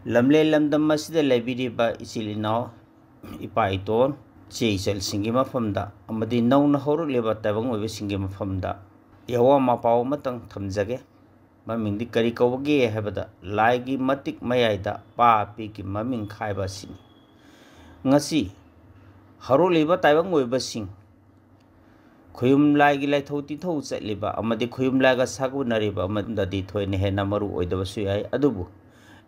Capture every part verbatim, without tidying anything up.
ꯂꯝꯂꯦꯟ ꯂꯝꯗꯝ ꯑꯁꯤꯗ ꯂꯩꯕꯤꯔꯤꯕ ꯏꯆꯤꯜ ꯏꯅꯥꯎ, ꯏꯄꯥ ꯏꯇꯣꯟ, ꯏꯆꯦ ꯏꯆꯜꯁꯤꯡꯒꯤ ꯃꯐꯝꯗ ꯑꯃꯗꯤ ꯅꯧꯅ ꯍꯧꯔꯛꯂꯤꯕ ꯇꯥꯏꯕꯪ ꯑꯣꯏꯕꯁꯤꯡꯒꯤ ꯃꯐꯝꯗ ꯌꯥꯋꯥ ꯃꯄꯥꯎ ꯑꯃꯇꯪ ꯊꯝꯖꯒꯦ꯫ ꯃꯃꯤꯡꯗꯤ ꯀꯔꯤ ꯀꯧꯕꯒꯦ ꯍꯥꯏꯕꯗ, ꯂꯥꯏꯒꯤ ꯃꯇꯤꯛ ꯃꯌꯥꯏꯗ ꯄꯥꯄꯤꯒꯤ ꯃꯃꯤꯡ ꯈꯥꯏꯕ ꯑꯁꯤꯅꯤ꯫ ꯉꯁꯤ ꯍꯧꯔꯛꯂꯤꯕ ꯇꯥꯏꯕꯪ ꯑꯣꯏꯕꯁꯤꯡ, ꯈꯨꯌꯨꯝ ꯂꯥꯏꯒꯤ ꯂꯥꯏꯊꯧ ꯇꯤꯟꯊꯧ ꯆꯠꯂꯤꯕ ꯑꯃꯗꯤ ꯈꯨꯌꯨꯝ ꯂꯥꯏꯒ ꯁꯥꯒꯣꯟꯅꯔꯤꯕ ꯑꯃꯗꯗꯤ ꯊꯣꯏꯅ ꯍꯦꯟꯅ ꯃꯔꯨ ꯑꯣꯏꯗꯕꯁꯨ ꯌꯥꯏ, ꯑꯗꯨꯕꯨ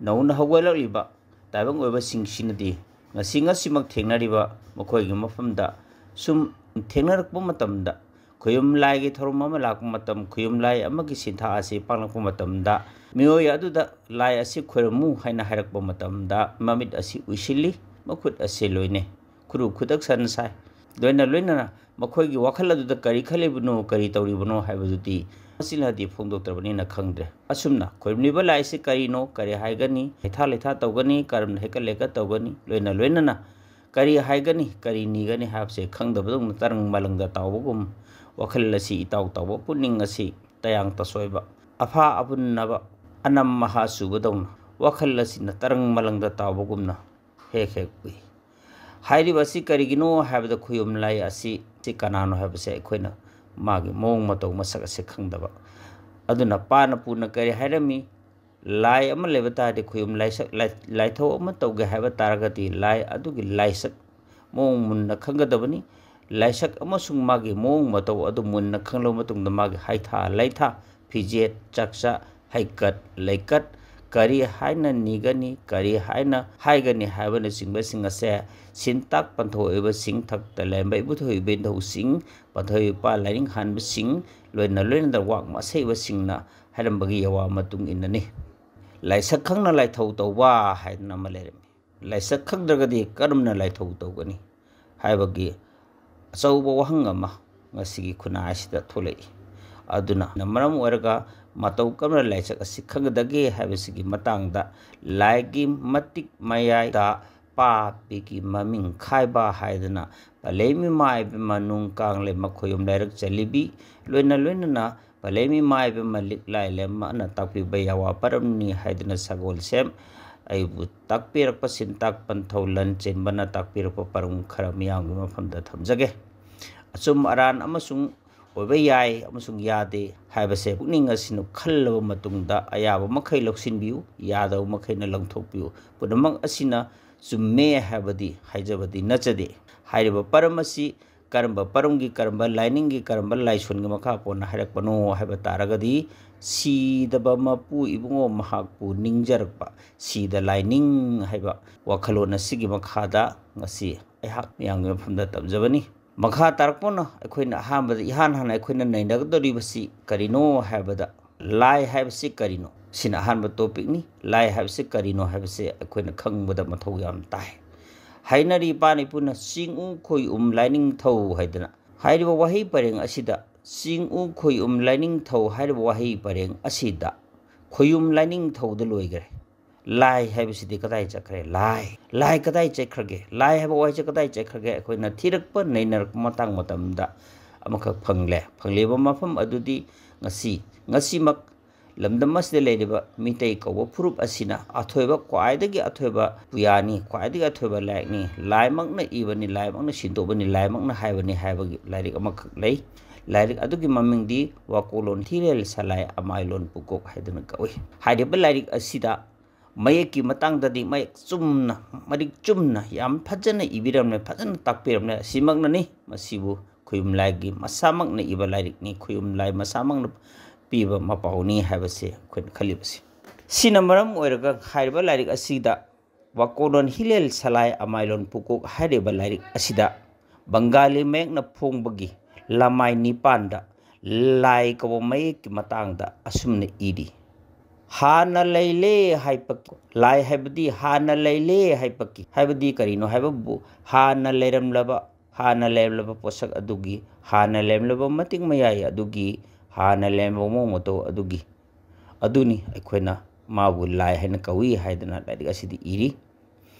ꯅꯧꯅ ꯍꯧꯒꯠꯂꯛꯂꯤꯕ ꯇꯥꯏꯕꯪ ꯑꯣꯏꯕꯁꯤꯡꯁꯤꯅꯗꯤ ꯉꯁꯤ ꯉꯁꯤꯃꯛ ꯊꯦꯡꯅꯔꯤꯕ ꯃꯈꯣꯏꯒꯤ ꯃꯐꯝꯗ ꯁꯨꯝ ꯊꯦꯡꯅꯔꯛꯄ ꯃꯇꯝꯗ, ꯈꯨꯌꯨꯝ ꯂꯥꯏꯒꯤ ꯊꯧꯔꯝ ꯑꯃ ꯂꯥꯛꯄ ꯃꯇꯝ, ꯈꯨꯌꯨꯝ ꯂꯥꯏ ꯑꯃꯒꯤ ꯁꯤꯟꯊꯥ ꯑꯁꯤ ꯄꯥꯡꯂꯛꯄ ꯃꯇꯝꯗ, ꯃꯤꯑꯣꯏ ꯑꯗꯨꯗ ꯂꯥꯏ ꯑꯁꯤ ꯈꯣꯏꯔꯝꯃꯨ ꯍꯥꯏꯅ ꯍꯥꯏꯔꯛꯄ ꯃꯇꯝꯗ, ꯃꯃꯤꯠ ꯑꯁꯤ ꯎꯏꯁꯤꯜꯂꯤ, ꯃꯈꯨꯠ ꯑꯁꯤ ꯂꯣꯏꯅꯩ, ꯈꯨꯔꯨ ꯈꯨꯗꯛ ꯁꯟ ꯁꯥꯏ꯫ ꯂꯣꯏꯅ ꯂꯣꯏꯅꯅ ꯃꯈꯣꯏꯒꯤ ꯋꯥꯈꯜ ꯑꯗꯨꯗ ꯀꯔꯤ ꯈꯜꯂꯤꯕꯅꯣ, ꯀꯔꯤ ꯇꯧꯔꯤꯕꯅꯣ ꯍꯥꯏꯕꯗꯨꯗꯤ ꯃꯁꯤꯅꯗꯤ ꯐꯣꯡꯗꯣꯛꯇ꯭ꯔꯕꯅꯤꯅ ꯈꯪꯗ꯭ꯔꯦ꯫ ꯑꯁꯨꯝꯅ ꯈꯣꯏꯔꯝꯂꯤꯕ ꯂꯥꯏꯁꯤ ꯀꯔꯤꯅꯣ, ꯀꯔꯤ ꯍꯥꯏꯒꯅꯤ, ꯍꯩꯊꯥ ꯂꯩꯊꯥ ꯇꯧꯒꯅꯤ, ꯀꯔꯝꯅ ꯍꯦꯛꯀꯠ ꯂꯦꯛꯀꯠ ꯇꯧꯒꯅꯤ, ꯂꯣꯏꯅ ꯂꯣꯏꯅꯅ ꯀꯔꯤ ꯍꯥꯏꯒꯅꯤ, ꯀꯔꯤ ꯅꯤꯒꯅꯤ ꯍꯥꯏꯕꯁꯦ ꯈꯪꯗꯕꯗꯧꯅ ꯇꯔꯪ ꯃꯂꯪꯗ ꯇꯥꯎꯕꯒꯨꯝ, ꯋꯥꯈꯜ ꯑꯁꯤ ꯏꯇꯥꯎ ꯇꯥꯎꯕ, ꯄꯨꯛꯅꯤꯡ ꯑꯁꯤ ꯇꯌꯥꯡ ꯇꯁꯣꯏꯕ, ꯑꯐꯥ ꯑꯄꯨꯟꯅꯕ, ꯑꯅꯝ ꯑꯍꯥ ꯆꯨꯕꯗꯧꯅ ꯋꯥꯈꯜ ꯑꯁꯤꯅ ꯇꯔꯪ ꯃꯂꯪꯗ ꯇꯥꯎꯕꯒꯨꯝꯅ ꯍꯦꯛ ꯍꯦꯛ ꯎꯏ꯫ ꯍꯥꯏꯔꯤꯕ ꯑꯁꯤ ꯀꯔꯤꯒꯤꯅꯣ ꯍꯥꯏꯕꯗ, ꯈꯨꯌꯨꯝ ꯂꯥꯏ ꯑꯁꯤ, ꯑꯁꯤ ꯀꯅꯥꯅꯣ ꯍꯥꯏꯕꯁꯦ ꯑꯩꯈꯣꯏꯅ ꯃꯥꯒꯤ ꯃꯑꯣꯡ ꯃꯇꯧ ꯃꯁꯛ ꯑꯁꯤ ꯈꯪꯗꯕ꯫ ꯑꯗꯨꯅ ꯄꯥꯅ ꯄꯨꯅ ꯀꯔꯤ ꯍꯥꯏꯔꯝꯃꯤ? ꯂꯥꯏ ꯑꯃ ꯂꯩꯕ ꯇꯥꯔꯗꯤ ꯈꯨꯌꯨꯝ ꯂꯥꯏꯁꯛ-, ꯂꯥꯏ-, ꯂꯥꯏꯊꯧ ꯑꯃ ꯇꯧꯒꯦ ꯍꯥꯏꯕ ꯇꯥꯔꯒꯗꯤ ꯂꯥꯏ ꯑꯗꯨꯒꯤ ꯂꯥꯏꯁꯛ ꯃꯑꯣꯡ ꯃꯨꯟꯅ ꯈꯪꯒꯗꯕꯅꯤ꯫ ꯂꯥꯏꯁꯛ ꯑꯃꯁꯨꯡ ꯃꯥꯒꯤ ꯃꯑꯣꯡ ꯃꯇꯧ ꯑꯗꯨ ꯃꯨꯟꯅ ꯈꯪꯂꯕ ꯃꯇꯨꯡꯗ ꯃꯥꯒꯤ ꯍꯩꯊꯥ ꯂꯩꯊꯥ, ꯐꯤꯖꯦꯠ ꯆꯥꯛꯆꯥ, ꯍꯩꯀꯠ ꯂꯩꯀꯠ, ꯀꯔꯤ ꯍꯥꯏꯅ ꯅꯤꯒꯅꯤ, ꯀꯔꯤ ꯍꯥꯏꯅ ꯍꯥꯏꯒꯅꯤ ꯍꯥꯏꯕꯅꯆꯤꯡꯕꯁꯤꯡ ꯑꯁꯦ ꯁꯤꯟꯇꯥꯛ ꯄꯟꯊꯧ ꯑꯣꯏꯕꯁꯤꯡ, ꯊꯛꯇ ꯂꯩꯔꯝꯕ ꯏꯕꯨꯙꯧ ꯏꯕꯦꯟꯙꯧꯁꯤꯡ, ꯄꯟꯊꯧ ꯏꯄꯥ ꯂꯥꯏꯅꯤꯡ ꯍꯥꯟꯕꯁꯤꯡ, ꯂꯣꯏꯅ ꯂꯣꯏꯅꯅ ꯋꯥꯛ ꯑꯁꯩꯕꯁꯤꯡꯅ ꯍꯥꯏꯔꯝꯕꯒꯤ ꯌꯥꯋꯥ ꯃꯇꯨꯡ ꯏꯟꯅꯅꯤ꯫ ꯂꯥꯏꯁꯛ ꯈꯪꯅ ꯂꯥꯏꯊꯧ ꯇꯧꯕ ꯍꯥꯏꯗꯅ ꯑꯃ ꯂꯩꯔꯝꯃꯤ꯫ ꯂꯥꯏꯁꯛ ꯈꯪꯗ꯭ꯔꯒꯗꯤ ꯀꯔꯝꯅ ꯂꯥꯏꯊꯧ ꯇꯧꯒꯅꯤ ꯍꯥꯏꯕꯒꯤ ꯑꯆꯧꯕ ꯋꯥꯍꯪ ꯑꯃ ꯉꯁꯤꯒꯤ ꯈꯨꯟꯅꯥꯏ ꯑꯁꯤꯗ ꯊꯣꯛꯂꯛꯏ꯫ ꯑꯗꯨꯅ ꯃꯔꯝ ꯑꯣꯏꯔꯒ ꯃꯇꯧ ꯀꯔꯝꯅ ꯂꯥꯏꯁꯛ ꯑꯁꯤ ꯈꯪꯒꯗꯒꯦ ꯍꯥꯏꯕꯁꯤꯒꯤ ꯃꯇꯥꯡꯗ ꯂꯥꯏꯒꯤ ꯃꯇꯤꯛ ꯃꯌꯥꯏꯗ ꯄꯥꯄꯤꯒꯤ ꯃꯃꯤꯡ ꯈꯥꯏꯕ ꯍꯥꯏꯗꯅ ꯄꯂꯦꯝ ꯏꯃꯥ ꯏꯕꯦꯝꯃ ꯅꯨꯡ ꯀꯥꯡ ꯂꯩꯃ ꯈꯣꯌꯨꯝ ꯂꯥꯏꯔꯛ ꯆꯜꯂꯤꯕꯤ, ꯂꯣꯏꯅ ꯂꯣꯏꯅꯅ ꯄꯂꯦꯝ ꯏꯃꯥ ꯏꯕꯦꯝꯃ ꯂꯤꯛꯂꯥꯏ ꯂꯦꯝꯃꯅ ꯇꯥꯛꯄꯤꯕ ꯌꯥꯋꯥ ꯄꯔꯝꯅꯤ ꯍꯥꯏꯗꯨꯅ ꯁꯒꯣꯜꯁꯦꯝ ꯑꯩꯕꯨ ꯇꯥꯛꯄꯤꯔꯛꯄ ꯁꯤꯟꯇꯥꯛ ꯄꯟꯊꯧ ꯂꯟ ꯆꯦꯟꯕꯅ ꯇꯥꯛꯄꯤꯔꯛꯄ ꯄꯔꯝ ꯈꯔ ꯃꯤꯌꯥꯝꯒꯤ ꯃꯐꯝꯗ ꯊꯝꯖꯒꯦ꯫ ꯑꯆꯨꯝ ꯑꯔꯥꯟ ꯑꯃꯁꯨꯡ ꯑꯣꯏꯕ ꯌꯥꯏ ꯑꯃꯁꯨꯡ ꯌꯥꯗꯦ ꯍꯥꯏꯕꯁꯦ ꯄꯨꯛꯅꯤꯡ ꯑꯁꯤꯅ ꯈꯜꯂꯕ ꯃꯇꯨꯡꯗ ꯑꯌꯥꯕ ꯃꯈꯩ ꯂꯧꯁꯤꯟꯕꯤꯌꯨ, ꯌꯥꯗꯕ ꯃꯈꯩꯅ ꯂꯪꯊꯣꯛꯄꯤꯌꯨ꯫ ꯄꯨꯝꯅꯃꯛ ꯑꯁꯤꯅ ꯆꯨꯝꯃꯦ ꯍꯥꯏꯕꯗꯤ ꯍꯥꯏꯖꯕꯗꯤ ꯅꯠꯆꯗꯦ꯫ ꯍꯥꯏꯔꯤꯕ ꯄꯔꯝ ꯑꯁꯤ ꯀꯔꯝꯕ ꯄꯔꯝꯒꯤ, ꯀꯔꯝꯕ ꯂꯥꯏꯅꯤꯡꯒꯤ, ꯀꯔꯝꯕ ꯂꯥꯏꯁꯣꯟꯒꯤ ꯃꯈꯥ ꯄꯣꯟꯅ ꯍꯥꯏꯔꯛꯄꯅꯣ ꯍꯥꯏꯕ ꯇꯥꯔꯒꯗꯤ, "ꯁꯤꯗꯕ ꯃꯄꯨ ꯏꯕꯨꯡꯉꯣ ꯃꯍꯥꯛꯄꯨ ꯅꯤꯡꯖꯔꯛꯄ", ꯁꯤꯗ ꯂꯥꯏꯅꯤꯡ ꯍꯥꯏꯕ ꯋꯥꯈꯜꯂꯣꯟ ꯑꯁꯤꯒꯤ ꯃꯈꯥꯗ ꯉꯁꯤ ꯑꯩꯍꯥꯛ ꯃꯤꯌꯥꯝꯒꯤ ꯃꯐꯝꯗ ꯇꯝꯖꯕꯅꯤ꯫ ꯃꯈꯥ ꯇꯥꯔꯛꯄꯅ ꯑꯩꯈꯣꯏꯅ ꯑꯍꯥꯟꯕꯗ, ꯏꯍꯥꯟ ꯍꯥꯟꯅ ꯑꯩꯈꯣꯏꯅ ꯅꯩꯅꯒꯗꯧꯔꯤꯕꯁꯤ ꯀꯔꯤꯅꯣ ꯍꯥꯏꯕꯗ, ꯂꯥꯏ ꯍꯥꯏꯕꯁꯤ ꯀꯔꯤꯅꯣ? ꯁꯤꯅ ꯑꯍꯥꯟꯕ ꯇꯣꯄꯤꯛꯅꯤ꯫ ꯂꯥꯏ ꯍꯥꯏꯕꯁꯤ ꯀꯔꯤꯅꯣ ꯍꯥꯏꯕꯁꯤ ꯑꯩꯈꯣꯏꯅ ꯈꯪꯕꯗ ꯃꯊꯧ ꯌꯥꯝ ꯇꯥꯏ꯫ ꯍꯥꯏꯅꯔꯤ ꯏꯄꯥ ꯏꯄꯨꯅ, "ꯆꯤꯡꯎ ꯈꯣꯏꯎꯝ ꯂꯥꯏꯅꯤꯡꯊꯧ" ꯍꯥꯏꯗꯅ꯫ ꯍꯥꯏꯔꯤꯕ ꯋꯥꯍꯩ ꯄꯔꯦꯡ ꯑꯁꯤꯗ, "ꯆꯤꯡꯎ ꯈꯣꯏꯎꯝ ꯂꯥꯏꯅꯤꯡꯊꯧ" ꯍꯥꯏꯔꯤꯕ ꯋꯥꯍꯩ ꯄꯔꯦꯡ ꯑꯁꯤꯗ ꯈꯣꯏꯎꯝ ꯂꯥꯏꯅꯤꯡꯊꯧꯗ ꯂꯣꯏꯈꯔꯦ꯫ ꯂꯥꯏ ꯍꯥꯏꯕꯁꯤꯗꯤ ꯀꯗꯥꯏ ꯆꯠꯈ꯭ꯔꯦ? ꯂꯥꯏ, ꯂꯥꯏ ꯀꯗꯥꯏ ꯆꯠꯈ꯭ꯔꯒꯦ? ꯂꯥꯏ ꯍꯥꯏꯕ ꯋꯥꯍꯩꯁꯦ ꯀꯗꯥꯏ ꯆꯠꯈ꯭ꯔꯒꯦ? ꯑꯩꯈꯣꯏꯅ ꯊꯤꯔꯛꯄ, ꯅꯩꯅꯔꯛꯄ ꯃꯇꯥꯡ ꯃꯇꯝꯗ ꯑꯃꯈꯛ ꯐꯪꯂꯦ꯫ ꯐꯪꯂꯤꯕ ꯃꯐꯝ ꯑꯗꯨꯗꯤ ꯉꯁꯤ, ꯉꯁꯤꯃꯛ ꯂꯝꯗꯝ ꯑꯁꯤꯗ ꯂꯩꯔꯤꯕ ꯃꯤꯇꯩ ꯀꯧꯕ ꯐꯨꯔꯨꯞ ꯑꯁꯤꯅ ꯑꯊꯣꯏꯕ, ꯈ꯭ꯋꯥꯏꯗꯒꯤ ꯑꯊꯣꯏꯕ ꯄꯨꯌꯥꯅꯤ, ꯈ꯭ꯋꯥꯏꯗꯒꯤ ꯑꯊꯣꯏꯕ ꯂꯥꯏꯔꯤꯛꯅꯤ, ꯂꯥꯏꯃꯛꯅ ꯏꯕꯅꯤ, ꯂꯥꯏꯃꯛꯅ ꯁꯤꯟꯗꯣꯛꯄꯅꯤ, ꯂꯥꯏꯃꯛꯅ ꯍꯥꯏꯕꯅꯤ ꯍꯥꯏꯕꯒꯤ ꯂꯥꯏꯔꯤꯛ ꯑꯃꯈꯛ ꯂꯩ꯫ ꯂꯥꯏꯔꯤꯛ ꯑꯗꯨꯒꯤ ꯃꯃꯤꯡꯗꯤ ꯋꯥꯀꯣꯛꯂꯣꯟ ꯍꯤꯔꯦꯜ ꯁꯂꯥꯏ ꯑꯃꯥꯏꯂꯣꯟ ꯄꯨꯀꯣꯛ ꯍꯥꯏꯗꯨꯅ ꯀꯧꯏ꯫ ꯍꯥꯏꯔꯤꯕ ꯂꯥꯏꯔꯤꯛ ꯑꯁꯤꯗ ꯃꯌꯦꯛꯀꯤ ꯃꯇꯥꯡꯗꯗꯤ ꯃꯌꯦꯛ ꯆꯨꯝꯅ, ꯃꯔꯤꯛ ꯆꯨꯝꯅ, ꯌꯥꯝ ꯐꯖꯅ ꯏꯕꯤꯔꯝꯂꯦ, ꯐꯖꯅ ꯇꯥꯛꯄꯤꯔꯝꯂꯦ꯫ ꯑꯁꯤꯃꯛꯅꯅꯤ ꯃꯁꯤꯕꯨ ꯈꯣꯌꯨꯝ ꯂꯥꯏꯒꯤ ꯃꯁꯥꯃꯛꯅ ꯏꯕ ꯂꯥꯏꯔꯤꯛꯅꯤ, ꯈꯣꯌꯨꯝ ꯂꯥꯏ ꯃꯁꯥꯃꯛꯅ ꯄꯤꯕ ꯃꯄꯥꯎꯅꯤ ꯍꯥꯏꯕꯁꯦ ꯑꯩꯈꯣꯏꯅ ꯈꯜꯂꯤꯕꯁꯤ꯫ ꯁꯤꯅ ꯃꯔꯝ ꯑꯣꯏꯔꯒ ꯍꯥꯏꯔꯤꯕ ꯂꯥꯏꯔꯤꯛ ꯑꯁꯤꯗ ꯋꯥꯀꯣꯛꯂꯣꯟ ꯍꯤꯂꯦꯜ ꯁꯂꯥꯏ ꯑꯃꯥꯏꯂꯣꯟ ꯄꯨꯀꯣꯛ ꯍꯥꯏꯔꯤꯕ ꯂꯥꯏꯔꯤꯛ ꯑꯁꯤꯗ ꯕꯪꯒꯥꯂꯤ ꯃꯌꯦꯛꯅ ꯐꯣꯡꯕꯒꯤ ꯂꯃꯥꯏ ꯅꯤꯄꯥꯟꯗ ꯂꯥꯏ ꯀꯧꯕ ꯃꯌꯦꯛꯀꯤ ꯃꯇꯥꯡꯗ ꯑꯁꯨꯝꯅ ꯏꯔꯤ: "ꯍꯥꯟꯅ ꯂꯩꯂꯦ ꯍꯥꯏꯄꯛ-", ꯂꯥꯏ ꯍꯥꯏꯕꯗꯤ ꯍꯥꯟꯅ ꯂꯩꯂꯦ ꯍꯥꯏꯄꯛꯀꯤ ꯍꯥꯏꯕꯗꯤ ꯀꯔꯤꯅꯣ ꯍꯥꯏꯕꯕꯨ, ꯍꯥꯟꯅ ꯂꯩꯔꯝꯂꯕ, ꯍꯥꯟꯅ ꯂꯩꯔꯝꯂꯕ ꯄꯣꯠꯁꯛ ꯑꯗꯨꯒꯤ, ꯍꯥꯟꯅ ꯂꯩꯔꯝꯂꯕ ꯃꯇꯤꯛ ꯃꯌꯥꯏ ꯑꯗꯨꯒꯤ, ꯍꯥꯟꯅ ꯂꯩꯔꯝꯂꯕ ꯃꯑꯣꯡ ꯃꯇꯧ ꯑꯗꯨꯒꯤ, ꯑꯗꯨꯅꯤ ꯑꯩꯈꯣꯏꯅ ꯃꯥꯕꯨ ꯂꯥꯏ ꯍꯥꯏꯅ ꯀꯧꯏ ꯍꯥꯏꯗꯅ ꯂꯥꯏꯔꯤꯛ ꯑꯁꯤꯗ ꯏꯔꯤ꯫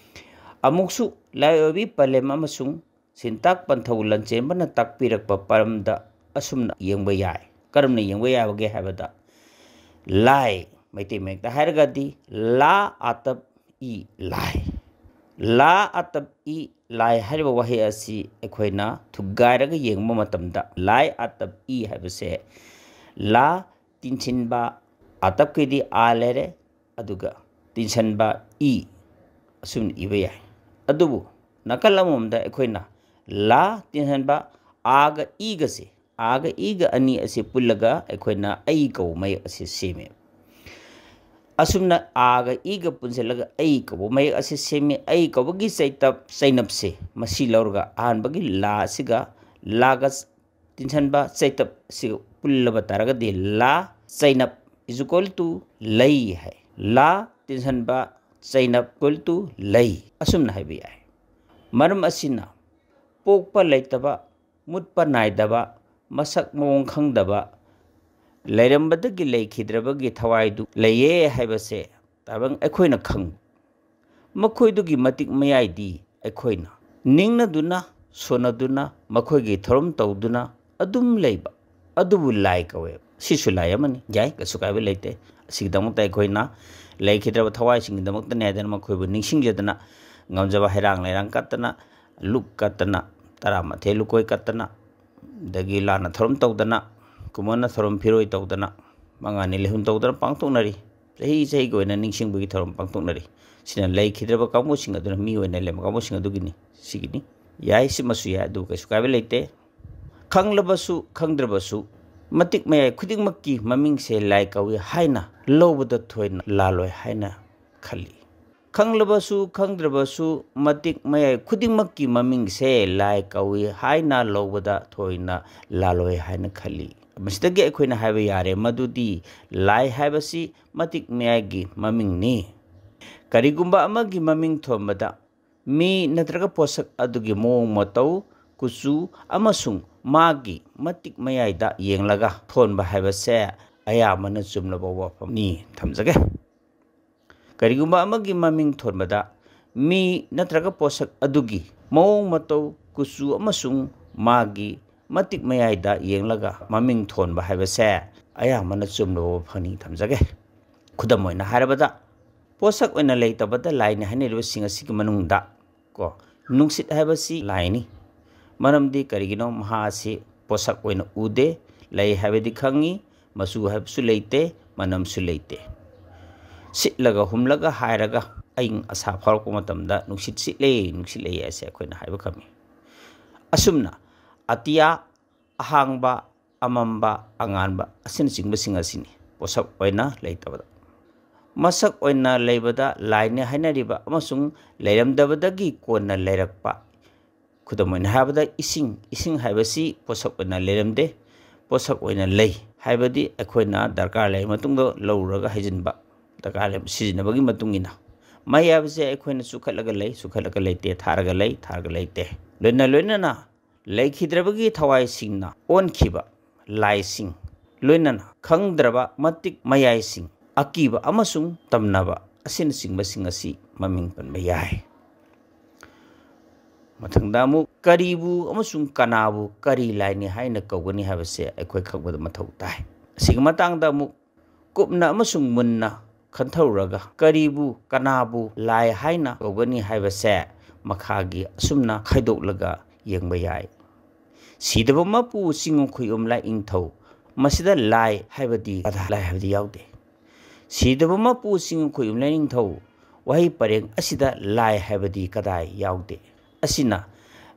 ꯑꯃꯨꯛꯁꯨ ꯂꯥꯏ ꯑꯣꯏꯕꯤ ꯄꯂꯦꯝ ꯑꯃꯁꯨꯡ ꯁꯤꯟꯇꯥꯛ ꯄꯟꯊꯧ ꯂꯟꯆꯦꯟꯕꯅ ꯇꯥꯛꯄꯤꯔꯛꯄ ꯄꯔꯝꯗ ꯑꯁꯨꯝꯅ ꯌꯦꯡꯕ ꯌꯥꯏ꯫ ꯀꯔꯝꯅ ꯌꯦꯡꯕ ꯌꯥꯕꯒꯦ ꯍꯥꯏꯕꯗ, ꯂꯥꯏ, ꯃꯩꯇꯩ ꯃꯌꯦꯛꯇ ꯍꯥꯏꯔꯒꯗꯤ ꯂꯥ ꯑꯥꯇꯞ ꯏ ꯂꯥꯏ꯫ ꯂꯥ ꯑꯇꯞ ꯏ ꯂꯥꯏ ꯍꯥꯏꯔꯤꯕ ꯋꯥꯍꯩ ꯑꯁꯤ ꯑꯩꯈꯣꯏꯅ ꯊꯨꯒꯥꯏꯔꯒ ꯌꯦꯡꯕ ꯃꯇꯝꯗ, ꯂꯥꯏ ꯑꯇꯞ ꯏ ꯍꯥꯏꯕꯁꯦ ꯂꯥ ꯇꯤꯟꯁꯤꯟꯕ, ꯑꯇꯞꯀꯤꯗꯤ ꯑꯥ ꯂꯩꯔꯦ, ꯑꯗꯨꯒ ꯇꯤꯟꯁꯤꯟꯕ ꯏ, ꯑꯁꯨꯝꯅ ꯏꯕ ꯌꯥꯏ꯫ ꯑꯗꯨꯕꯨ ꯅꯥꯀꯜ ꯑꯃꯔꯣꯝꯗ ꯑꯩꯈꯣꯏꯅ ꯂꯥ ꯇꯤꯟꯁꯤꯟꯕ ꯑꯥꯒ ꯏꯒꯁꯦ, ꯑꯥꯒ ꯏꯒ ꯑꯅꯤ ꯑꯁꯤ ꯄꯨꯜꯂꯒ ꯑꯩꯈꯣꯏꯅ ꯑꯩ ꯀꯧꯕ ꯃꯌꯦꯛ ꯑꯁꯤ ꯁꯦꯝꯃꯦ꯫ ꯑꯁꯨꯝꯅ ꯑꯥꯒ ꯏꯒ ꯄꯨꯟꯁꯤꯜꯂꯒ ꯑꯩ ꯀꯧꯕ ꯃꯌꯦꯛ ꯑꯁꯤ ꯁꯦꯝꯃꯤ꯫ ꯑꯩ ꯀꯧꯕꯒꯤ ꯆꯩꯇꯞ, ꯆꯩꯅꯞꯁꯦ ꯃꯁꯤ ꯂꯧꯔꯒ ꯑꯍꯥꯟꯕꯒꯤ ꯂꯥ ꯑꯁꯤꯒ, ꯂꯥꯒ ꯇꯤꯟꯁꯤꯟꯕ ꯆꯩꯇꯞ ꯑꯁꯤꯒ ꯄꯨꯜꯂꯕ ꯇꯥꯔꯒꯗꯤ ꯂꯥ ꯆꯩꯅꯞ is equal to ꯂꯩ ꯍꯥꯏ꯫ ꯂꯥ ꯇꯤꯟꯁꯤꯟꯕ ꯆꯩꯅꯞ equal to ꯂꯩ, ꯑꯁꯨꯝꯅ ꯍꯥꯏꯕ ꯌꯥꯏ꯫ ꯃꯔꯝ ꯑꯁꯤꯅ ꯄꯣꯛꯄ ꯂꯩꯇꯕ, ꯃꯨꯠꯄ ꯅꯥꯏꯗꯕ, ꯃꯁꯛ ꯃꯑꯣꯡ ꯈꯪꯗꯕ, ꯂꯩꯔꯝꯕꯗꯒꯤ ꯂꯩꯈꯤꯗ꯭ꯔꯕꯒꯤ ꯊꯋꯥꯏꯗꯨ ꯂꯩꯌꯦ ꯍꯥꯏꯕꯁꯦ ꯇꯥꯏꯕꯪ ꯑꯩꯈꯣꯏꯅ ꯈꯪꯕ꯫ ꯃꯈꯣꯏꯗꯨꯒꯤ ꯃꯇꯤꯛ ꯃꯌꯥꯏꯗꯤ ꯑꯩꯈꯣꯏꯅ ꯅꯤꯡꯅꯗꯨꯅ, ꯁꯣꯟꯅꯗꯨꯅ, ꯃꯈꯣꯏꯒꯤ ꯊꯧꯔꯝ ꯇꯧꯗꯨꯅ ꯑꯗꯨꯝ ꯂꯩꯕ, ꯑꯗꯨꯕꯨ ꯂꯥꯏ ꯀꯧꯋꯦꯕ꯫ ꯁꯤꯁꯨ ꯂꯥꯏ ꯑꯃꯅꯤ, ꯌꯥꯏ, ꯀꯩꯁꯨ ꯀꯥꯏꯕ ꯂꯩꯇꯦ꯫ ꯑꯁꯤꯒꯤꯗꯃꯛꯇ ꯑꯩꯈꯣꯏꯅ ꯂꯩꯈꯤꯗ꯭ꯔꯕ ꯊꯋꯥꯏꯁꯤꯡꯒꯤꯗꯃꯛꯇꯅꯤ ꯍꯥꯏꯗꯅ ꯃꯈꯣꯏꯕꯨ ꯅꯤꯡꯁꯤꯡꯖꯗꯅ, ꯉꯝꯖꯕ ꯍꯩꯔꯥꯡ ꯂꯩꯔꯥꯡ ꯀꯠꯇꯅ, ꯂꯨꯛ ꯀꯠꯇꯅ, ꯇꯔꯥꯃꯥꯊꯣꯏ ꯂꯨꯀꯣꯏ ꯀꯠꯇꯅ, ꯑꯗꯒꯤ ꯂꯥꯟꯅ ꯊꯧꯔꯝ ꯇꯧꯗꯅ, ꯀꯨꯝꯑꯣꯟꯅ ꯊꯧꯔꯝ ꯐꯤꯔꯣꯏ ꯇꯧꯗꯅ, ꯃꯉꯥꯅꯤ ꯂꯩꯍꯨꯟ ꯇꯧꯗꯅ ꯄꯥꯡꯊꯣꯛꯅꯔꯤ꯫ ꯆꯍꯤ ꯆꯍꯤꯒꯤ ꯑꯣꯏꯅ ꯅꯤꯡꯁꯤꯡꯕꯒꯤ ꯊꯧꯔꯝ ꯄꯥꯡꯊꯣꯛꯅꯔꯤ꯫ ꯁꯤꯅ ꯂꯩꯈꯤꯗ꯭ꯔꯕ ꯀꯥꯡꯕꯨꯁꯤꯡ ꯑꯗꯨꯅ ꯃꯤ ꯑꯣꯏꯅ ꯂꯩꯔꯝꯕ ꯀꯥꯡꯕꯨꯁꯤꯡ ꯑꯗꯨꯒꯤꯅꯤ꯫ ꯁꯤꯒꯤꯅꯤ꯫ ꯌꯥꯏ, ꯁꯤꯃꯁꯨ ꯌꯥꯏ, ꯑꯗꯨ ꯀꯩꯁꯨ ꯀꯥꯏꯕ ꯂꯩꯇꯦ꯫ ꯈꯪꯂꯕꯁꯨ ꯈꯪꯗ꯭ꯔꯕꯁꯨ, ꯃꯇꯤꯛ ꯃꯌꯥꯏ ꯈꯨꯗꯤꯡꯃꯛꯀꯤ ꯃꯃꯤꯡꯁꯦ ꯂꯥꯏ ꯀꯧꯏ ꯍꯥꯏꯅ ꯂꯧꯕꯗ ꯊꯣꯏꯅ ꯂꯥꯜꯂꯣꯏ ꯍꯥꯏꯅ ꯈꯜꯂꯤ꯫ ꯈꯪꯂꯕꯁꯨ ꯈꯪꯗ꯭ꯔꯕꯁꯨ, ꯃꯇꯤꯛ ꯃꯌꯥꯏ ꯈꯨꯗꯤꯡꯃꯛꯀꯤ ꯃꯃꯤꯡꯁꯦ ꯂꯥꯏ ꯀꯧꯏ ꯍꯥꯏꯅ ꯂꯧꯕꯗ ꯊꯣꯏꯅ ꯂꯥꯜꯂꯣꯏ ꯍꯥꯏꯅ ꯈꯜꯂꯤ꯫ ꯃꯁꯤꯗꯒꯤ ꯑꯩꯈꯣꯏꯅ ꯍꯥꯏꯕ ꯌꯥꯔꯦ ꯃꯗꯨꯗꯤ ꯂꯥꯏ ꯍꯥꯏꯕꯁꯤ ꯃꯇꯤꯛ ꯃꯌꯥꯏꯒꯤ ꯃꯃꯤꯡꯅꯤ꯫ ꯀꯔꯤꯒꯨꯝꯕ ꯑꯃꯒꯤ ꯃꯃꯤꯡ ꯊꯣꯟꯕꯗ ꯃꯤ ꯅꯠꯇ꯭ꯔꯒ ꯄꯣꯠꯁꯛ ꯑꯗꯨꯒꯤ ꯃꯑꯣꯡ ꯃꯇꯧ, ꯀꯨꯆꯨ ꯑꯃꯁꯨꯡ ꯃꯥꯒꯤ ꯃꯇꯤꯛ ꯃꯌꯥꯏꯗ ꯌꯦꯡꯂꯒ ꯊꯣꯟꯕ ꯍꯥꯏꯕꯁꯦ ꯑꯌꯥꯝꯕꯅ ꯆꯨꯝꯂꯕ ꯋꯥꯐꯝꯅꯤ꯫ ꯊꯝꯖꯒꯦ꯫ ꯀꯔꯤꯒꯨꯝꯕ ꯑꯃꯒꯤ ꯃꯃꯤꯡ ꯊꯣꯟꯕꯗ ꯃꯤ ꯅꯠꯇ꯭ꯔꯒ ꯄꯣꯠꯁꯛ ꯑꯗꯨꯒꯤ ꯃꯑꯣꯡ ꯃꯇꯧ, ꯀꯨꯆꯨ ꯑꯃꯁꯨꯡ ꯃꯥꯒꯤ ꯃꯇꯤꯛ ꯃꯌꯥꯏꯗ ꯌꯦꯡꯂꯒ ꯃꯃꯤꯡ ꯊꯣꯟꯕ ꯍꯥꯏꯕꯁꯦ ꯑꯌꯥꯝꯕꯅ ꯆꯨꯝꯂꯕ ꯋꯥꯐꯝꯅꯤ꯫ ꯊꯝꯖꯒꯦ꯫ ꯈꯨꯗꯝ ꯑꯣꯏꯅ ꯍꯥꯏꯔꯕꯗ, ꯄꯣꯠꯁꯛ ꯑꯣꯏꯅ ꯂꯩꯇꯕꯗ ꯂꯥꯏꯅꯤ ꯍꯥꯏꯅꯔꯤꯕꯁꯤꯡ ꯑꯁꯤꯒꯤ ꯃꯅꯨꯡꯗ ꯀꯣ, ꯅꯨꯡꯁꯤꯠ ꯍꯥꯏꯕꯁꯤ ꯂꯥꯏꯅꯤ꯫ ꯃꯔꯝꯗꯤ ꯀꯔꯤꯒꯤꯅꯣ? ꯃꯍꯥꯛ ꯑꯁꯤ ꯄꯣꯠꯁꯛ ꯑꯣꯏꯅ ꯎꯗꯦ, ꯂꯩ ꯍꯥꯏꯕꯗꯤ ꯈꯪꯉꯤ, ꯃꯆꯨ ꯍꯥꯏꯕꯁꯨ ꯂꯩꯇꯦ, ꯃꯅꯝꯁꯨ ꯂꯩꯇꯦ꯫ ꯁꯤꯠꯂꯒ ꯍꯨꯝꯂꯒ ꯍꯥꯏꯔꯒ ꯑꯏꯪ ꯑꯁꯥ ꯐꯥꯎꯔꯛꯄ ꯃꯇꯝꯗ ꯅꯨꯡꯁꯤꯠ ꯁꯤꯠꯂꯦ, ꯅꯨꯡꯁꯤꯠ ꯂꯩ ꯍꯥꯏꯁꯦ ꯑꯩꯈꯣꯏꯅ ꯍꯥꯏꯕ ꯈꯪꯉꯤ꯫ ꯑꯁꯨꯝꯅ ꯑꯇꯤꯌꯥ, ꯑꯍꯥꯡꯕ, ꯑꯃꯝꯕ, ꯑꯉꯥꯟꯕ ꯑꯁꯤꯅꯆꯤꯡꯕꯁꯤꯡ ꯑꯁꯤꯅꯤ ꯄꯣꯠꯁꯛ ꯑꯣꯏꯅ ꯂꯩꯇꯕꯗ꯫ ꯃꯁꯛ ꯑꯣꯏꯅ ꯂꯩꯕꯗ ꯂꯥꯏꯅꯤ ꯍꯥꯏꯅꯔꯤꯕ ꯑꯃꯁꯨꯡ ꯂꯩꯔꯝꯗꯕꯗꯒꯤ ꯀꯣꯟꯅ ꯂꯩꯔꯛꯄ꯫ ꯈꯨꯗꯝ ꯑꯣꯏꯅ ꯍꯥꯏꯔꯕꯗ ꯏꯁꯤꯡ, ꯏꯁꯤꯡ ꯍꯥꯏꯕꯁꯤ ꯄꯣꯠꯁꯛ ꯑꯣꯏꯅ ꯂꯩꯔꯝꯗꯦ, ꯄꯣꯠꯁꯛ ꯑꯣꯏꯅ ꯂꯩ ꯍꯥꯏꯕꯗꯤ ꯑꯩꯈꯣꯏꯅ ꯗꯔꯀꯥꯔ ꯂꯩꯔꯕ ꯃꯇꯨꯡꯗ ꯂꯧꯔꯒ ꯍꯩꯖꯤꯟꯕ, ꯗꯔꯀꯥꯔ ꯂꯩꯕ ꯁꯤꯖꯤꯟꯅꯕꯒꯤ ꯃꯇꯨꯡ ꯏꯟꯅ꯫ ꯃꯩ ꯍꯥꯏꯕꯁꯦ ꯑꯩꯈꯣꯏꯅ ꯆꯨꯈꯠꯂꯒ ꯂꯩ, ꯆꯨꯈꯠꯂꯒ ꯂꯩꯇꯦ, ꯊꯥꯔꯒ ꯂꯩ, ꯊꯥꯔꯒ ꯂꯩꯇꯦ꯫ ꯂꯣꯏꯅ ꯂꯣꯏꯅꯅ ꯂꯩꯈꯤꯗ꯭ꯔꯕꯒꯤ ꯊꯋꯥꯏꯁꯤꯡꯅ ꯑꯣꯟꯈꯤꯕ ꯂꯥꯏꯁꯤꯡ, ꯂꯣꯏꯅꯅ ꯈꯪꯗ꯭ꯔꯕ ꯃꯇꯤꯛ ꯃꯌꯥꯏꯁꯤꯡ, ꯑꯀꯤꯕ ꯑꯃꯁꯨꯡ ꯇꯝꯅꯕ ꯑꯁꯤꯅꯆꯤꯡꯕꯁꯤꯡ ꯑꯁꯤ ꯃꯃꯤꯡ ꯄꯟꯕ ꯌꯥꯏ꯫ ꯃꯊꯪꯗ ꯑꯃꯨꯛ ꯀꯔꯤꯕꯨ ꯑꯃꯁꯨꯡ ꯀꯅꯥꯕꯨ ꯀꯔꯤ ꯂꯥꯏꯅꯤ ꯍꯥꯏꯅ ꯀꯧꯒꯅꯤ ꯍꯥꯏꯕꯁꯦ ꯑꯩꯈꯣꯏ ꯈꯪꯕꯗ ꯃꯊꯧ ꯇꯥꯏ꯫ ꯑꯁꯤꯒꯤ ꯃꯇꯥꯡꯗ ꯑꯃꯨꯛ ꯀꯨꯞꯅ ꯑꯃꯁꯨꯡ ꯃꯨꯟꯅ ꯈꯟꯊꯔꯨꯔꯒ ꯀꯔꯤꯕꯨ ꯀꯅꯥꯕꯨ ꯂꯥꯏ ꯍꯥꯏꯅ ꯀꯧꯒꯅꯤ ꯍꯥꯏꯕꯁꯦ ꯃꯈꯥꯒꯤ ꯑꯁꯨꯝꯅ ꯈꯥꯏꯗꯣꯛꯂꯒ ꯌꯦꯡꯕ ꯌꯥꯏ꯫ ꯁꯤꯗꯕ ꯃꯄꯨ ꯆꯤꯡꯉꯨ ꯈꯣꯏꯌꯨꯝ ꯂꯥꯏꯅꯤꯡꯊꯧ꯫ ꯃꯁꯤꯗ ꯂꯥꯏ ꯍꯥꯏꯕꯗꯤ ꯀꯗꯥ-, ꯂꯥꯏ ꯍꯥꯏꯕꯗꯤ ꯌꯥꯎꯗꯦ꯫ ꯁꯤꯗꯕ ꯃꯄꯨ ꯆꯤꯡꯉꯨ ꯈꯣꯏꯌꯨꯝ ꯂꯥꯏꯅꯤꯡꯊꯧ꯫ ꯋꯥꯍꯩ ꯄꯔꯦꯡ ꯑꯁꯤꯗ ꯂꯥꯏ ꯍꯥꯏꯕꯗꯤ ꯀꯗꯥꯏ ꯌꯥꯎꯗꯦ꯫ ꯑꯁꯤꯅ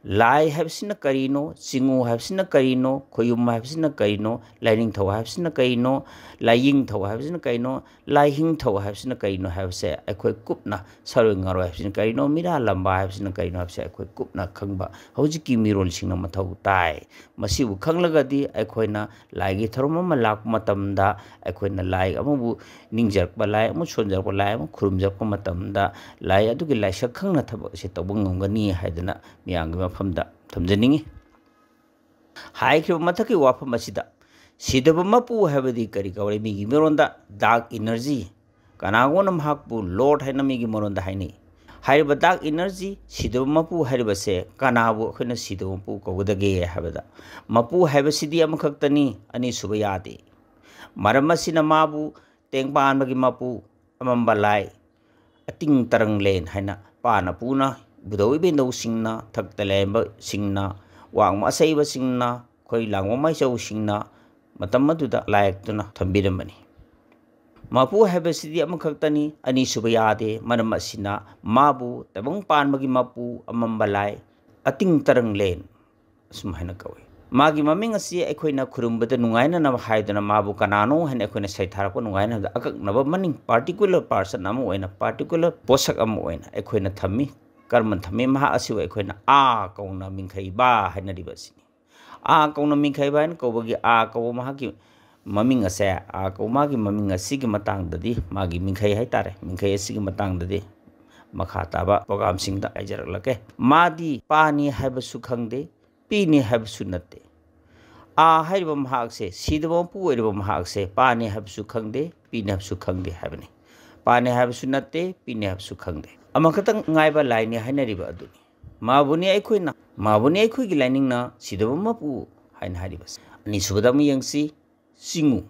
ꯂꯥꯏ ꯍꯥꯏꯕꯁꯤꯅ ꯀꯔꯤꯅꯣ, ꯆꯤꯡꯉꯨ ꯍꯥꯏꯕꯁꯤꯅ ꯀꯔꯤꯅꯣ, ꯈꯣꯏꯌꯨꯝ ꯍꯥꯏꯕꯁꯤꯅ ꯀꯔꯤꯅꯣ, ꯂꯥꯏꯅꯤꯡꯊꯧ ꯍꯥꯏꯕꯁꯤꯅ ꯀꯔꯤꯅꯣ, ꯂꯥꯏꯌꯤꯡꯊꯧ ꯍꯥꯏꯕꯁꯤꯅ ꯀꯔꯤꯅꯣ, ꯂꯥꯏꯍꯤꯡꯊꯧ ꯍꯥꯏꯕꯁꯤꯅ ꯀꯔꯤꯅꯣ ꯍꯥꯏꯕꯁꯦ ꯑꯩꯈꯣꯏ ꯀꯨꯞꯅ, ꯁꯔꯣꯏ ꯉꯥꯔꯣꯏ ꯍꯥꯏꯕꯁꯤꯅ ꯀꯔꯤꯅꯣ, ꯃꯤꯔꯥ ꯂꯝꯕꯥ ꯍꯥꯏꯕꯁꯤꯅ ꯀꯔꯤꯅꯣ ꯍꯥꯏꯕꯁꯦ ꯑꯩꯈꯣꯏ ꯀꯨꯞꯅ ꯈꯪꯕ ꯍꯧꯖꯤꯛꯀꯤ ꯃꯤꯔꯣꯜꯁꯤꯡꯅ ꯃꯊꯧ ꯇꯥꯏ꯫ ꯃꯁꯤꯕꯨ ꯈꯪꯂꯒꯗꯤ ꯑꯩꯈꯣꯏꯅ ꯂꯥꯏꯒꯤ ꯊꯧꯔꯝ ꯑꯃ ꯂꯥꯛꯄ ꯃꯇꯝꯗ ꯑꯩꯈꯣꯏꯅ ꯂꯥꯏ ꯑꯃꯕꯨ ꯅꯤꯡꯖꯔꯛꯄ, ꯂꯥꯏ ꯑꯃ ꯁꯣꯟꯖꯔꯛꯄ, ꯂꯥꯏ ꯑꯃ ꯈꯨꯔꯨꯝꯖꯔꯛꯄ ꯃꯇꯝꯗ ꯂꯥꯏ ꯑꯗꯨꯒꯤ ꯂꯥꯏꯁꯛ ꯈꯪꯅ ꯊꯕꯛ ꯑꯁꯤ ꯇꯧꯕ ꯉꯝꯒꯅꯤ ꯍꯥꯏꯗꯅ ꯃꯤꯌꯥꯝꯒꯤ ꯃꯐꯝꯗ ꯊꯝꯖꯅꯤꯡꯏ꯫ ꯍꯥꯏꯈ꯭ꯔꯤꯕ ꯃꯊꯛꯀꯤ ꯋꯥꯐꯝ ꯑꯁꯤꯗ ꯁꯤꯗꯕ ꯃꯄꯨ ꯍꯥꯏꯕꯗꯤ ꯀꯔꯤ ꯀꯧꯔꯦ? ꯃꯤꯒꯤ ꯃꯔꯣꯟꯗ dark energy, ꯀꯅꯥꯒꯨꯝꯕꯅ ꯃꯍꯥꯛꯄꯨ Lord ꯍꯥꯏꯅ ꯃꯤꯒꯤ ꯃꯔꯣꯟꯗ ꯍꯥꯏꯅꯩ꯫ ꯍꯥꯏꯔꯤꯕ dark energy, ꯁꯤꯗꯕ ꯃꯄꯨ ꯍꯥꯏꯔꯤꯕꯁꯦ ꯀꯅꯥꯕꯨ ꯑꯩꯈꯣꯏꯅ ꯁꯤꯗꯕ ꯃꯄꯨ ꯀꯧꯒꯗꯒꯦ ꯍꯥꯏꯕꯗ, ꯃꯄꯨ ꯍꯥꯏꯕꯁꯤꯗꯤ ꯑꯃꯈꯛꯇꯅꯤ, ꯑꯅꯤꯁꯨꯕ ꯌꯥꯗꯦ꯫ ꯃꯔꯝ ꯑꯁꯤꯅ ꯃꯥꯕꯨ ꯇꯦꯡꯕꯥꯟꯕꯒꯤ ꯃꯄꯨ, ꯑꯃꯝꯕ ꯂꯥꯏ, ꯑꯇꯤꯡ ꯇꯔꯪꯂꯦꯟ ꯍꯥꯏꯅ ꯄꯥꯅ ꯄꯨꯅ ꯏꯕꯨꯙꯧ ꯏꯕꯦꯟꯙꯧꯁꯤꯡꯅ, ꯊꯛꯇ ꯂꯩꯔꯝꯕꯁꯤꯡꯅ, ꯋꯥꯡꯃ ꯑꯁꯩꯕꯁꯤꯡꯅ, ꯈꯣꯏ ꯂꯥꯡꯕ ꯃꯥꯏꯆꯧꯁꯤꯡꯅ ꯃꯇꯝ ꯑꯗꯨꯗ ꯂꯥꯏ ꯌꯦꯛꯇꯨꯅ ꯊꯝꯕꯤꯔꯝꯕꯅꯤ꯫ ꯃꯄꯨ ꯍꯥꯏꯕꯁꯤꯗꯤ ꯑꯃꯈꯛꯇꯅꯤ, ꯑꯅꯤꯁꯨꯕ ꯌꯥꯗꯦ꯫ ꯃꯔꯝ ꯑꯁꯤꯅ ꯃꯥꯕꯨ ꯇꯥꯏꯕꯪ ꯄꯥꯟꯕꯒꯤ ꯃꯄꯨ, ꯑꯃꯝꯕ ꯂꯥꯏ, ꯑꯇꯤꯡ ꯇꯔꯪꯂꯦꯟ ꯑꯁꯨꯝ ꯍꯥꯏꯅ ꯀꯧꯏ꯫ ꯃꯥꯒꯤ ꯃꯃꯤꯡ ꯑꯁꯤ ꯑꯩꯈꯣꯏꯅ ꯈꯨꯔꯨꯝꯕꯗ ꯅꯨꯡꯉꯥꯏꯅꯅꯕ ꯍꯥꯏꯗꯨꯅ ꯃꯥꯕꯨ ꯀꯅꯥꯅꯣ ꯍꯥꯏꯅ ꯑꯩꯈꯣꯏꯅ ꯁꯩꯊꯥꯔꯛꯄ ꯅꯨꯡꯉꯥꯏꯅꯕꯗ ꯑꯀꯛꯅꯕ ꯃꯃꯤꯡ, particular person ꯑꯃ ꯑꯣꯏꯅ, particular ꯄꯣꯠꯁꯛ ꯑꯃ ꯑꯣꯏꯅ ꯑꯩꯈꯣꯏꯅ ꯊꯝꯃꯤ꯫ ꯀꯔꯝꯅ ꯊꯝꯃꯤ? ꯃꯍꯥꯛ ꯑꯁꯤꯕꯨ ꯑꯩꯈꯣꯏꯅ ꯑꯥ ꯀꯧꯅ ꯃꯤꯡꯈꯩꯕ ꯍꯥꯏꯅꯔꯤꯕ ꯑꯁꯤꯅꯤ꯫ ꯑꯥ ꯀꯧꯅ ꯃꯤꯡꯈꯩꯕ ꯍꯥꯏꯅ ꯀꯧꯕꯒꯤ ꯑꯥ ꯀꯧꯕ ꯃꯍꯥꯛꯀꯤ ꯃꯃꯤꯡ ꯑꯁꯦ, ꯑꯥ ꯀꯧꯕ ꯃꯥꯒꯤ ꯃꯃꯤꯡ ꯑꯁꯤꯒꯤ ꯃꯇꯥꯡꯗꯗꯤ, ꯃꯥꯒꯤ ꯃꯤꯡꯈꯩ ꯍꯥꯏꯇꯥꯔꯦ, ꯃꯤꯡꯈꯩ ꯑꯁꯤꯒꯤ ꯃꯇꯥꯡꯗꯗꯤ ꯃꯈꯥ ꯇꯥꯕ programꯁꯤꯡꯗ ꯍꯥꯏꯖꯔꯛꯂꯒꯦ꯫ ꯃꯥꯗꯤ ꯄꯥꯅꯤ ꯍꯥꯏꯕꯁꯨ ꯈꯪꯗꯦ, ꯄꯤꯅꯤ ꯍꯥꯏꯕꯁꯨ ꯅꯠꯇꯦ꯫ ꯑꯥ ꯍꯥꯏꯔꯤꯕ ꯃꯍꯥꯛꯁꯦ, ꯁꯤꯗꯕ ꯃꯄꯨ ꯑꯣꯏꯔꯤꯕ ꯃꯍꯥꯛꯁꯦ ꯄꯥꯅꯤ ꯍꯥꯏꯕꯁꯨ ꯈꯪꯗꯦ, ꯄꯤꯅꯤ ꯍꯥꯏꯕꯁꯨ ꯈꯪꯗꯦ ꯍꯥꯏꯕꯅꯤ꯫ ꯄꯥꯅꯤ ꯍꯥꯏꯕꯁꯨ ꯅꯠꯇꯦ, ꯄꯤꯅꯤ ꯍꯥꯏꯕꯁꯨ ꯈꯪꯗꯦ꯫ ꯑꯃꯈꯛꯇꯪ ꯉꯥꯏꯕ ꯂꯥꯏꯅꯤ ꯍꯥꯏꯅꯔꯤꯕ ꯑꯗꯨꯅꯤ꯫ ꯃꯥꯕꯨꯅꯤ ꯑꯩꯈꯣꯏꯅ, ꯃꯥꯕꯨꯅꯤ ꯑꯩꯈꯣꯏꯒꯤ ꯂꯥꯏꯅꯤꯡꯅ ꯁꯤꯗꯕ ꯃꯄꯨ ꯍꯥꯏꯅ ꯍꯥꯏꯔꯤꯕꯁꯦ꯫ ꯑꯅꯤꯁꯨꯕꯗ ꯑꯃꯨꯛ ꯌꯦꯡꯁꯤ, ꯆꯤꯉꯨ꯫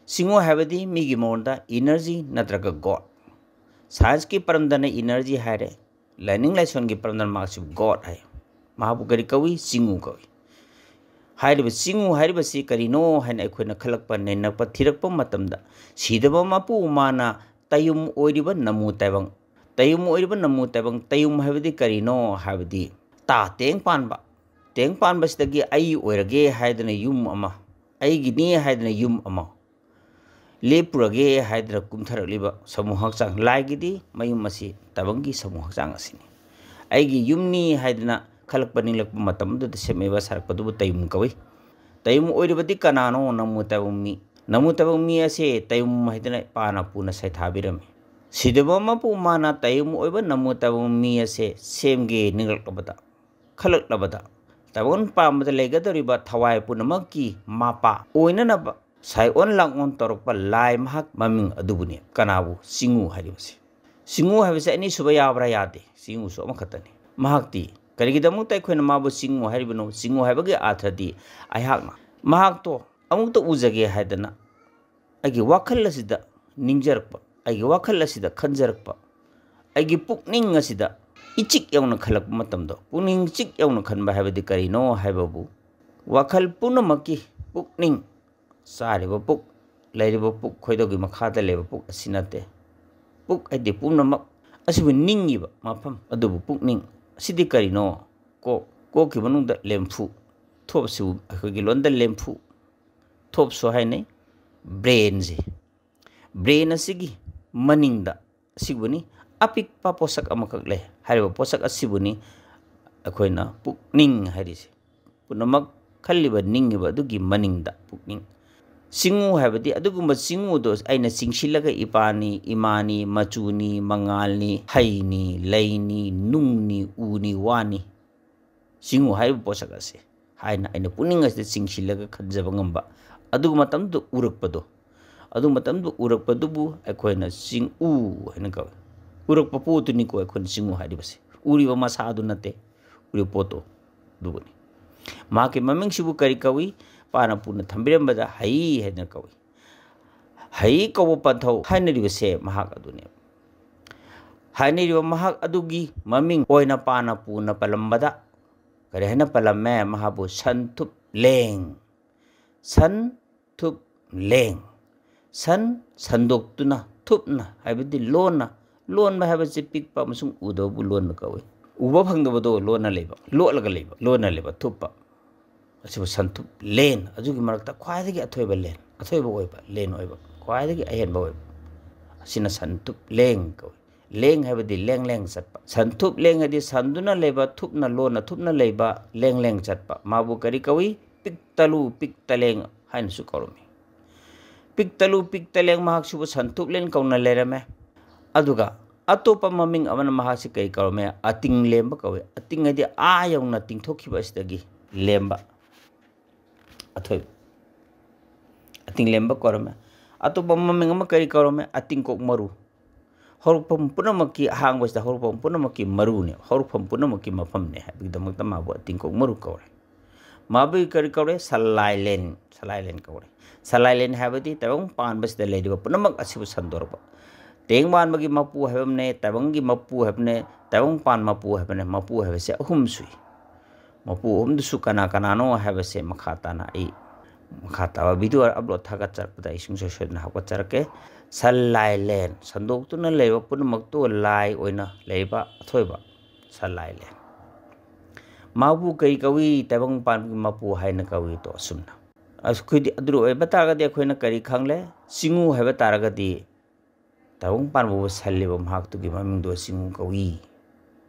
ꯆꯤꯉꯨ ꯍꯥꯏꯕꯗꯤ ꯃꯤꯒꯤ ꯃꯉꯣꯟꯗ energy ꯅꯠꯇ꯭ꯔꯒ God꯫ Scienceꯀꯤ ꯄꯔꯝꯗꯅ energy ꯍꯥꯏꯔꯦ, ꯂꯥꯏꯅꯤꯡ ꯂꯥꯏꯁꯣꯟꯒꯤ ꯄꯔꯝꯗꯅ ꯃꯍꯥꯛꯁꯤꯕꯨ God ꯍꯥꯏ꯫ ꯃꯍꯥꯛꯄꯨ ꯀꯔꯤ ꯀꯧꯏ? ꯆꯤꯉꯨ ꯀꯧꯏ꯫ ꯍꯥꯏꯔꯤꯕ ꯆꯤꯉꯨ ꯍꯥꯏꯔꯤꯕꯁꯤ ꯀꯔꯤꯅꯣ ꯍꯥꯏꯅ ꯑꯩꯈꯣꯏꯅ ꯈꯜꯂꯛꯄ, ꯅꯩꯅꯔꯛꯄ, ꯊꯤꯔꯛꯄ ꯃꯇꯝꯗ, ꯁꯤꯗꯕ ꯃꯄꯨ ꯃꯥꯅ ꯇꯌꯨꯝ ꯑꯣꯏꯔꯤꯕ ꯅꯃꯨ ꯇꯥꯏꯕꯪ, ꯇꯌꯨꯝ ꯑꯣꯏꯔꯤꯕ ꯅꯃꯨ ꯇꯥꯏꯕꯪ, ꯇꯌꯨꯝ ꯍꯥꯏꯕꯗꯤ ꯀꯔꯤꯅꯣ ꯍꯥꯏꯕꯗꯤ ꯇꯥ ꯇꯦꯡ ꯄꯥꯟꯕ, ꯇꯦꯡ ꯄꯥꯟꯕꯁꯤꯗꯒꯤ ꯑꯩ ꯑꯣꯏꯔꯒꯦ ꯍꯥꯏꯗꯅ ꯌꯨꯝ ꯑꯃ, ꯑꯩꯒꯤꯅꯤ ꯍꯥꯏꯗꯅ ꯌꯨꯝ ꯑꯃ, ꯂꯦꯞꯄꯨꯔꯒꯦ ꯍꯥꯏꯗꯅ ꯀꯨꯝꯊꯔꯛꯂꯤꯕ ꯁꯃꯨ ꯍꯛꯆꯥꯡ, ꯂꯥꯏꯒꯤꯗꯤ ꯃꯌꯨꯝ ꯑꯁꯤ ꯇꯥꯏꯕꯪꯒꯤ ꯁꯃꯨ ꯍꯛꯆꯥꯡ ꯑꯁꯤꯅꯤ꯫ ꯑꯩꯒꯤ ꯌꯨꯝꯅꯤ ꯍꯥꯏꯗꯅ ꯈꯜꯂꯛꯄ ꯅꯤꯡꯂꯛꯄ ꯃꯇꯝ ꯑꯗꯨꯗ ꯁꯦꯝꯃꯤꯕ ꯁꯥꯔꯛꯄꯗꯨꯕꯨ ꯇꯌꯨꯝ ꯀꯧꯏ꯫ ꯇꯌꯨꯝ ꯑꯣꯏꯔꯤꯕꯗꯤ ꯀꯅꯥꯅꯣ? ꯅꯃꯨ ꯇꯥꯏꯕꯪ ꯃꯤ꯫ ꯅꯃꯨ ꯇꯥꯏꯕꯪ ꯃꯤ ꯑꯁꯦ ꯇꯌꯨꯝ ꯍꯥꯏꯗꯅ ꯄꯥꯅ ꯄꯨꯅ ꯁꯩꯊꯥꯕꯤꯔꯝꯃꯤ꯫ ꯁꯤꯗꯕ ꯃꯄꯨ ꯃꯥꯅ ꯇꯌꯨꯝ ꯑꯣꯏꯕ ꯅꯃꯨ ꯇꯥꯏꯕꯪ ꯃꯤ ꯑꯁꯦ ꯁꯦꯝꯒꯦ ꯅꯤꯡꯂꯛꯂꯕꯗ, ꯈꯜꯂꯛꯂꯕꯗ, ꯇꯥꯏꯕꯪ ꯄꯥꯟꯕꯗ ꯂꯩꯒꯗꯧꯔꯤꯕ ꯊꯋꯥꯏ ꯄꯨꯝꯅꯃꯛꯀꯤ ꯃꯄꯥ ꯑꯣꯏꯅꯅꯕ ꯁꯥꯏꯑꯣꯟ ꯂꯥꯡꯑꯣꯟ ꯇꯧꯔꯛꯄ ꯂꯥꯏ ꯃꯍꯥꯛ ꯃꯃꯤꯡ ꯑꯗꯨꯕꯨꯅꯤ꯫ ꯀꯅꯥꯕꯨ? ꯆꯤꯉꯨ ꯍꯥꯏꯔꯤꯕꯁꯤ꯫ ꯆꯤꯉꯨ ꯍꯥꯏꯕꯁꯤ ꯑꯅꯤꯁꯨꯕ ꯌꯥꯕ꯭ꯔꯥ? ꯌꯥꯗꯦ꯫ ꯆꯤꯉꯨꯁꯨ ꯑꯃꯈꯛꯇꯅꯤ꯫ ꯃꯍꯥꯛꯇꯤ ꯀꯔꯤꯒꯤꯗꯃꯛꯇ ꯑꯩꯈꯣꯏꯅ ꯃꯥꯕꯨ ꯆꯤꯉꯨ ꯍꯥꯏꯔꯤꯕꯅꯣ? ꯆꯤꯉꯨ ꯍꯥꯏꯕꯒꯤ ꯑꯥꯔꯊꯗꯤ ꯑꯩꯍꯥꯛꯅ ꯃꯍꯥꯛꯇꯣ ꯑꯃꯨꯛꯇ ꯎꯖꯒꯦ ꯍꯥꯏꯗꯅ ꯑꯩꯒꯤ ꯋꯥꯈꯜ ꯑꯁꯤꯗ ꯅꯤꯡꯖꯔꯛꯄ, ꯑꯩꯒꯤ ꯋꯥꯈꯜ ꯑꯁꯤꯗ ꯈꯟꯖꯔꯛꯄ, ꯑꯩꯒꯤ ꯄꯨꯛꯅꯤꯡ ꯑꯁꯤꯗ ꯏꯆꯤꯛ ꯌꯧꯅ ꯈꯜꯂꯛꯄ ꯃꯇꯝꯗꯣ, ꯄꯨꯛꯅꯤꯡ ꯏꯆꯤꯛ ꯌꯧꯅ ꯈꯟꯕ ꯍꯥꯏꯕꯗꯤ ꯀꯔꯤꯅꯣ ꯍꯥꯏꯕꯕꯨ, ꯋꯥꯈꯜ ꯄꯨꯝꯅꯃꯛꯀꯤ ꯄꯨꯛꯅꯤꯡ, ꯆꯥꯔꯤꯕ ꯄꯨꯛ, ꯂꯩꯔꯤꯕ ꯄꯨꯛ, ꯈꯣꯏꯗꯧꯒꯤ ꯃꯈꯥꯗ ꯂꯩꯕ ꯄꯨꯛ ꯑꯁꯤ ꯅꯠꯇꯦ꯫ ꯄꯨꯛ ꯍꯥꯏꯗꯤ ꯄꯨꯝꯅꯃꯛ ꯑꯁꯤꯕꯨ ꯅꯤꯡꯉꯤꯕ ꯃꯐꯝ ꯑꯗꯨꯕꯨ ꯄꯨꯛꯅꯤꯡ꯫ ꯑꯁꯤꯗꯤ ꯀꯔꯤꯅꯣ? ꯀꯣꯛ, ꯀꯣꯛꯀꯤ ꯃꯅꯨꯡꯗ ꯂꯦꯝꯐꯨ, ꯊꯣꯞꯁꯨ ꯑꯩꯈꯣꯏꯒꯤ ꯂꯣꯟꯗ ꯂꯦꯝꯐꯨ, ꯊꯣꯞꯁꯨ ꯍꯥꯏꯅꯩ꯫ ꯕ꯭ꯔꯦꯟꯁꯦ, ꯕ꯭ꯔꯦꯟ ꯑꯁꯤꯒꯤ ꯃꯅꯤꯡꯗ ꯑꯁꯤꯕꯨꯅꯤ, ꯑꯄꯤꯛꯄ ꯄꯣꯠꯁꯛ ꯑꯃꯈꯛ ꯂꯩ꯫ ꯍꯥꯏꯔꯤꯕ ꯄꯣꯠꯁꯛ ꯑꯁꯤꯕꯨꯅꯤ ꯑꯩꯈꯣꯏꯅ ꯄꯨꯛꯅꯤꯡ ꯍꯥꯏꯔꯤꯁꯦ꯫ ꯄꯨꯝꯅꯃꯛ ꯈꯜꯂꯤꯕ, ꯅꯤꯡꯉꯤꯕ ꯑꯗꯨꯒꯤ ꯃꯅꯤꯡꯗ ꯄꯨꯛꯅꯤꯡ꯫ ꯆꯤꯡꯉꯨ ꯍꯥꯏꯕꯗꯤ ꯑꯗꯨꯒꯨꯝꯕ ꯆꯤꯡꯉꯨꯗꯣ ꯑꯩꯅ ꯆꯤꯡꯁꯤꯜꯂꯒ ꯏꯄꯥꯅꯤ, ꯏꯃꯥꯅꯤ, ꯃꯆꯨꯅꯤ, ꯃꯉꯥꯜꯅꯤ, ꯍꯩꯅꯤ, ꯂꯩꯅꯤ, ꯅꯨꯡꯅꯤ, ꯎꯅꯤ, ꯋꯥꯅꯤ, ꯆꯤꯡꯉꯨ ꯍꯥꯏꯔꯤꯕ ꯄꯣꯠꯁꯛ ꯑꯁꯦ ꯍꯥꯏꯅ ꯑꯩꯅ ꯄꯨꯛꯅꯤꯡ ꯑꯁꯤꯗ ꯆꯤꯡꯁꯤꯜꯂꯒ ꯈꯟꯖꯕ ꯉꯝꯕ, ꯑꯗꯨꯒꯨꯝꯕ ꯃꯇꯝꯗꯨꯗ ꯎꯔꯛꯄꯗꯣ, ꯑꯗꯨ ꯃꯇꯝꯗꯨꯗ ꯎꯔꯛꯄꯗꯨꯕꯨ ꯑꯩꯈꯣꯏꯅ ꯆꯤꯡꯎ ꯍꯥꯏꯅ ꯀꯧꯏ꯫ ꯎꯔꯛꯄ ꯄꯣꯠꯇꯨꯅꯤꯀꯣ ꯑꯩꯈꯣꯏꯅ ꯆꯤꯡꯎ ꯍꯥꯏꯔꯤꯕꯁꯦ, ꯎꯔꯤꯕ ꯃꯁꯥꯗꯨ ꯅꯠꯇꯦ, ꯎꯔꯤꯕ ꯄꯣꯠꯇꯣ ꯑꯗꯨꯕꯨꯅꯤ꯫ ꯃꯍꯥꯛꯀꯤ ꯃꯃꯤꯡꯁꯤꯕꯨ ꯀꯔꯤ ꯀꯧꯏ? ꯄꯥꯅ ꯄꯨꯅ ꯊꯝꯕꯤꯔꯝꯕꯗ ꯍꯩ ꯍꯥꯏꯅ ꯀꯧꯏ꯫ ꯍꯩ ꯀꯧꯕ ꯄꯟꯊꯧ ꯍꯥꯏꯅꯔꯤꯕꯁꯦ ꯃꯍꯥꯛ ꯑꯗꯨꯅꯦꯕ꯫ ꯍꯥꯏꯅꯔꯤꯕ ꯃꯍꯥꯛ ꯑꯗꯨꯒꯤ ꯃꯃꯤꯡ ꯑꯣꯏꯅ ꯄꯥꯅ ꯄꯨꯅ ꯄꯜꯂꯝꯕꯗ ꯀꯔꯤ ꯍꯥꯏꯅ ꯄꯜꯂꯝꯃꯦ? ꯃꯍꯥꯛꯄꯨ ꯁꯟ ꯊꯨꯞ ꯂꯦꯡ, ꯁꯟ ꯊꯨꯞ ꯂꯦꯡ꯫ ꯁꯟ ꯁꯟꯗꯣꯛꯇꯨꯅ, ꯊꯨꯞꯅ ꯍꯥꯏꯕꯗꯤ ꯂꯣꯟꯅ, ꯂꯣꯟꯕ ꯍꯥꯏꯕꯁꯤ ꯄꯤꯛꯄ ꯑꯃꯁꯨꯡ ꯎꯗꯕꯕꯨ ꯂꯣꯟꯕ ꯀꯧꯏ꯫ ꯎꯕ ꯐꯪꯗꯕꯗꯣ ꯂꯣꯟꯅ ꯂꯩꯕ, ꯂꯣꯠꯂꯒ ꯂꯩꯕ, ꯂꯣꯟꯅ ꯂꯩꯕ ꯊꯨꯞꯄ꯫ ꯑꯁꯤꯕꯨ ꯁꯟꯊꯨꯞ ꯂꯦꯟ, ꯑꯗꯨꯒꯤ ꯃꯔꯛꯇ ꯈ꯭ꯋꯥꯏꯗꯒꯤ ꯑꯊꯣꯏꯕ ꯂꯦꯟ, ꯑꯊꯣꯏꯕ ꯑꯣꯏꯕ ꯂꯦꯟ ꯑꯣꯏꯕ, ꯈ꯭ꯋꯥꯏꯗꯒꯤ ꯑꯍꯦꯟꯕ ꯑꯣꯏꯕ, ꯑꯁꯤꯅ ꯁꯟꯊꯨꯞ ꯂꯦꯡ ꯀꯧꯏ꯫ ꯂꯦꯡ ꯍꯥꯏꯕꯗꯤ ꯂꯦꯡ ꯂꯦꯡ ꯆꯠꯄ꯫ ꯁꯟꯊꯨꯞ ꯂꯦꯡ ꯍꯥꯏꯗꯤ ꯁꯟꯗꯨꯅ ꯂꯩꯕ, ꯊꯨꯞꯅ, ꯂꯣꯟꯅ ꯊꯨꯞꯅ ꯂꯩꯕ, ꯂꯦꯡ ꯂꯦꯡ ꯆꯠꯄ꯫ ꯃꯥꯕꯨ ꯀꯔꯤ ꯀꯧꯏ? ꯄꯤꯛꯇꯂꯨ, ꯄꯤꯛꯇꯂꯦꯡ ꯍꯥꯏꯅꯁꯨ ꯀꯧꯔꯝꯃꯤ꯫ ꯄꯤꯛꯇꯂꯨ, ꯄꯤꯛꯇꯂꯦꯡ ꯃꯍꯥꯛꯁꯤꯕꯨ ꯁꯟꯊꯨꯞ ꯂꯦꯟ ꯀꯧꯅ ꯂꯩꯔꯝꯃꯦ꯫ ꯑꯗꯨꯒ ꯑꯇꯣꯞꯄ ꯃꯃꯤꯡ ꯑꯃꯅ ꯃꯍꯥꯛꯁꯤ ꯀꯔꯤ ꯀꯧꯔꯝꯃꯦ? ꯑꯇꯤꯡ ꯂꯦꯝꯕ ꯀꯧꯏ꯫ ꯑꯇꯤꯡ ꯍꯥꯏꯗꯤ ꯑꯥ ꯌꯧꯅ ꯇꯤꯡꯊꯣꯛꯈꯤꯕ ꯑꯁꯤꯗꯒꯤ ꯂꯦꯝꯕ꯫ ꯑꯊꯣꯏꯕ꯫ ꯑꯇꯤꯡ ꯂꯦꯝꯕ ꯀꯧꯔꯝꯃꯦ꯫ ꯑꯇꯣꯞꯄ ꯃꯃꯤꯡ ꯑꯃ ꯀꯔꯤ ꯀꯧꯔꯝꯃꯦ? ꯑꯇꯤꯡꯀꯣꯛ ꯃꯔꯨ꯫ ꯍꯧꯔꯛꯐꯝ ꯄꯨꯝꯅꯃꯛꯀꯤ ꯑꯍꯥꯡꯕꯁꯤꯗ ꯍꯧꯔꯛꯐꯝ ꯄꯨꯝꯅꯃꯛꯀꯤ ꯃꯔꯨꯅꯦ, ꯍꯧꯔꯛꯐꯝ ꯄꯨꯝꯅꯃꯛꯀꯤ ꯃꯐꯝꯅꯦ ꯍꯥꯏꯕꯒꯤꯗꯃꯛꯇ ꯃꯥꯕꯨ ꯑꯇꯤꯡꯀꯣꯛ ꯃꯔꯨ ꯀꯧꯔꯦ꯫ ꯃꯥꯕꯨ ꯀꯔꯤ ꯀꯧꯔꯦ? ꯁꯂꯥꯏꯂꯦꯟ, ꯁꯂꯥꯏꯂꯦꯟ ꯀꯧꯔꯦ꯫ ꯁꯂꯥꯏꯂꯦꯟ ꯍꯥꯏꯕꯗꯤ ꯇꯥꯏꯕꯪ ꯄꯥꯟꯕꯁꯤꯗ ꯂꯩꯔꯤꯕ ꯄꯨꯝꯅꯃꯛ ꯑꯁꯤꯕꯨ ꯁꯟꯗꯣꯔꯛꯄ꯫ ꯇꯦꯡꯕꯥꯟꯕꯒꯤ ꯃꯄꯨ ꯍꯥꯏꯕ ꯑꯃꯅꯦ, ꯇꯥꯏꯕꯪꯒꯤ ꯃꯄꯨ ꯍꯥꯏꯕꯅꯦ, ꯇꯥꯏꯕꯪꯄꯥꯟ ꯃꯄꯨ ꯍꯥꯏꯕꯅꯦ꯫ ꯃꯄꯨ ꯍꯥꯏꯕꯁꯦ ꯑꯍꯨꯝ ꯁꯨꯏ꯫ ꯃꯄꯨ ꯑꯍꯨꯝꯗꯨꯁꯨ ꯀꯅꯥ ꯀꯅꯥꯅꯣ ꯍꯥꯏꯕꯁꯦ ꯃꯈꯥ ꯇꯥꯅ ꯑꯩ ꯃꯈꯥ ꯇꯥꯕ video upload ꯊꯥꯒꯠꯆꯔꯛꯄꯗ ꯑꯩ ꯁꯨꯡꯁꯣꯏ ꯁꯣꯏꯗꯅ ꯍꯥꯞꯀꯠꯆꯔꯛꯀꯦ꯫ ꯁꯟ ꯂꯥꯏ ꯂꯦꯟ ꯁꯟꯗꯣꯛꯇꯨꯅ ꯂꯩꯕ ꯄꯨꯝꯅꯃꯛꯇꯨ ꯂꯥꯏ ꯑꯣꯏꯅ ꯂꯩꯕ ꯑꯊꯣꯏꯕ ꯁꯟ ꯂꯥꯏ ꯂꯦꯟ꯫ ꯃꯍꯥꯛꯄꯨ ꯀꯔꯤ ꯀꯧꯏ? ꯇꯥꯏꯕꯪ ꯄꯥꯟꯕꯒꯤ ꯃꯄꯨ ꯍꯥꯏꯅ ꯀꯧꯏ꯫ ꯇꯣ ꯑꯁꯨꯝꯅ ꯑꯩꯈꯣꯏꯗꯤ ꯑꯗꯨ ꯑꯣꯏꯕ ꯇꯥꯔꯒꯗꯤ ꯑꯩꯈꯣꯏꯅ ꯀꯔꯤ ꯈꯪꯂꯦ? ꯆꯤꯡꯉꯨ ꯍꯥꯏꯕ ꯇꯥꯔꯒꯗꯤ ꯇꯥꯏꯕꯪ ꯄꯥꯟꯕꯕꯨ ꯁꯜꯂꯤꯕ ꯃꯍꯥꯛꯇꯨꯒꯤ ꯃꯃꯤꯡꯗꯣ ꯆꯤꯡꯉꯨ ꯀꯧꯏ꯫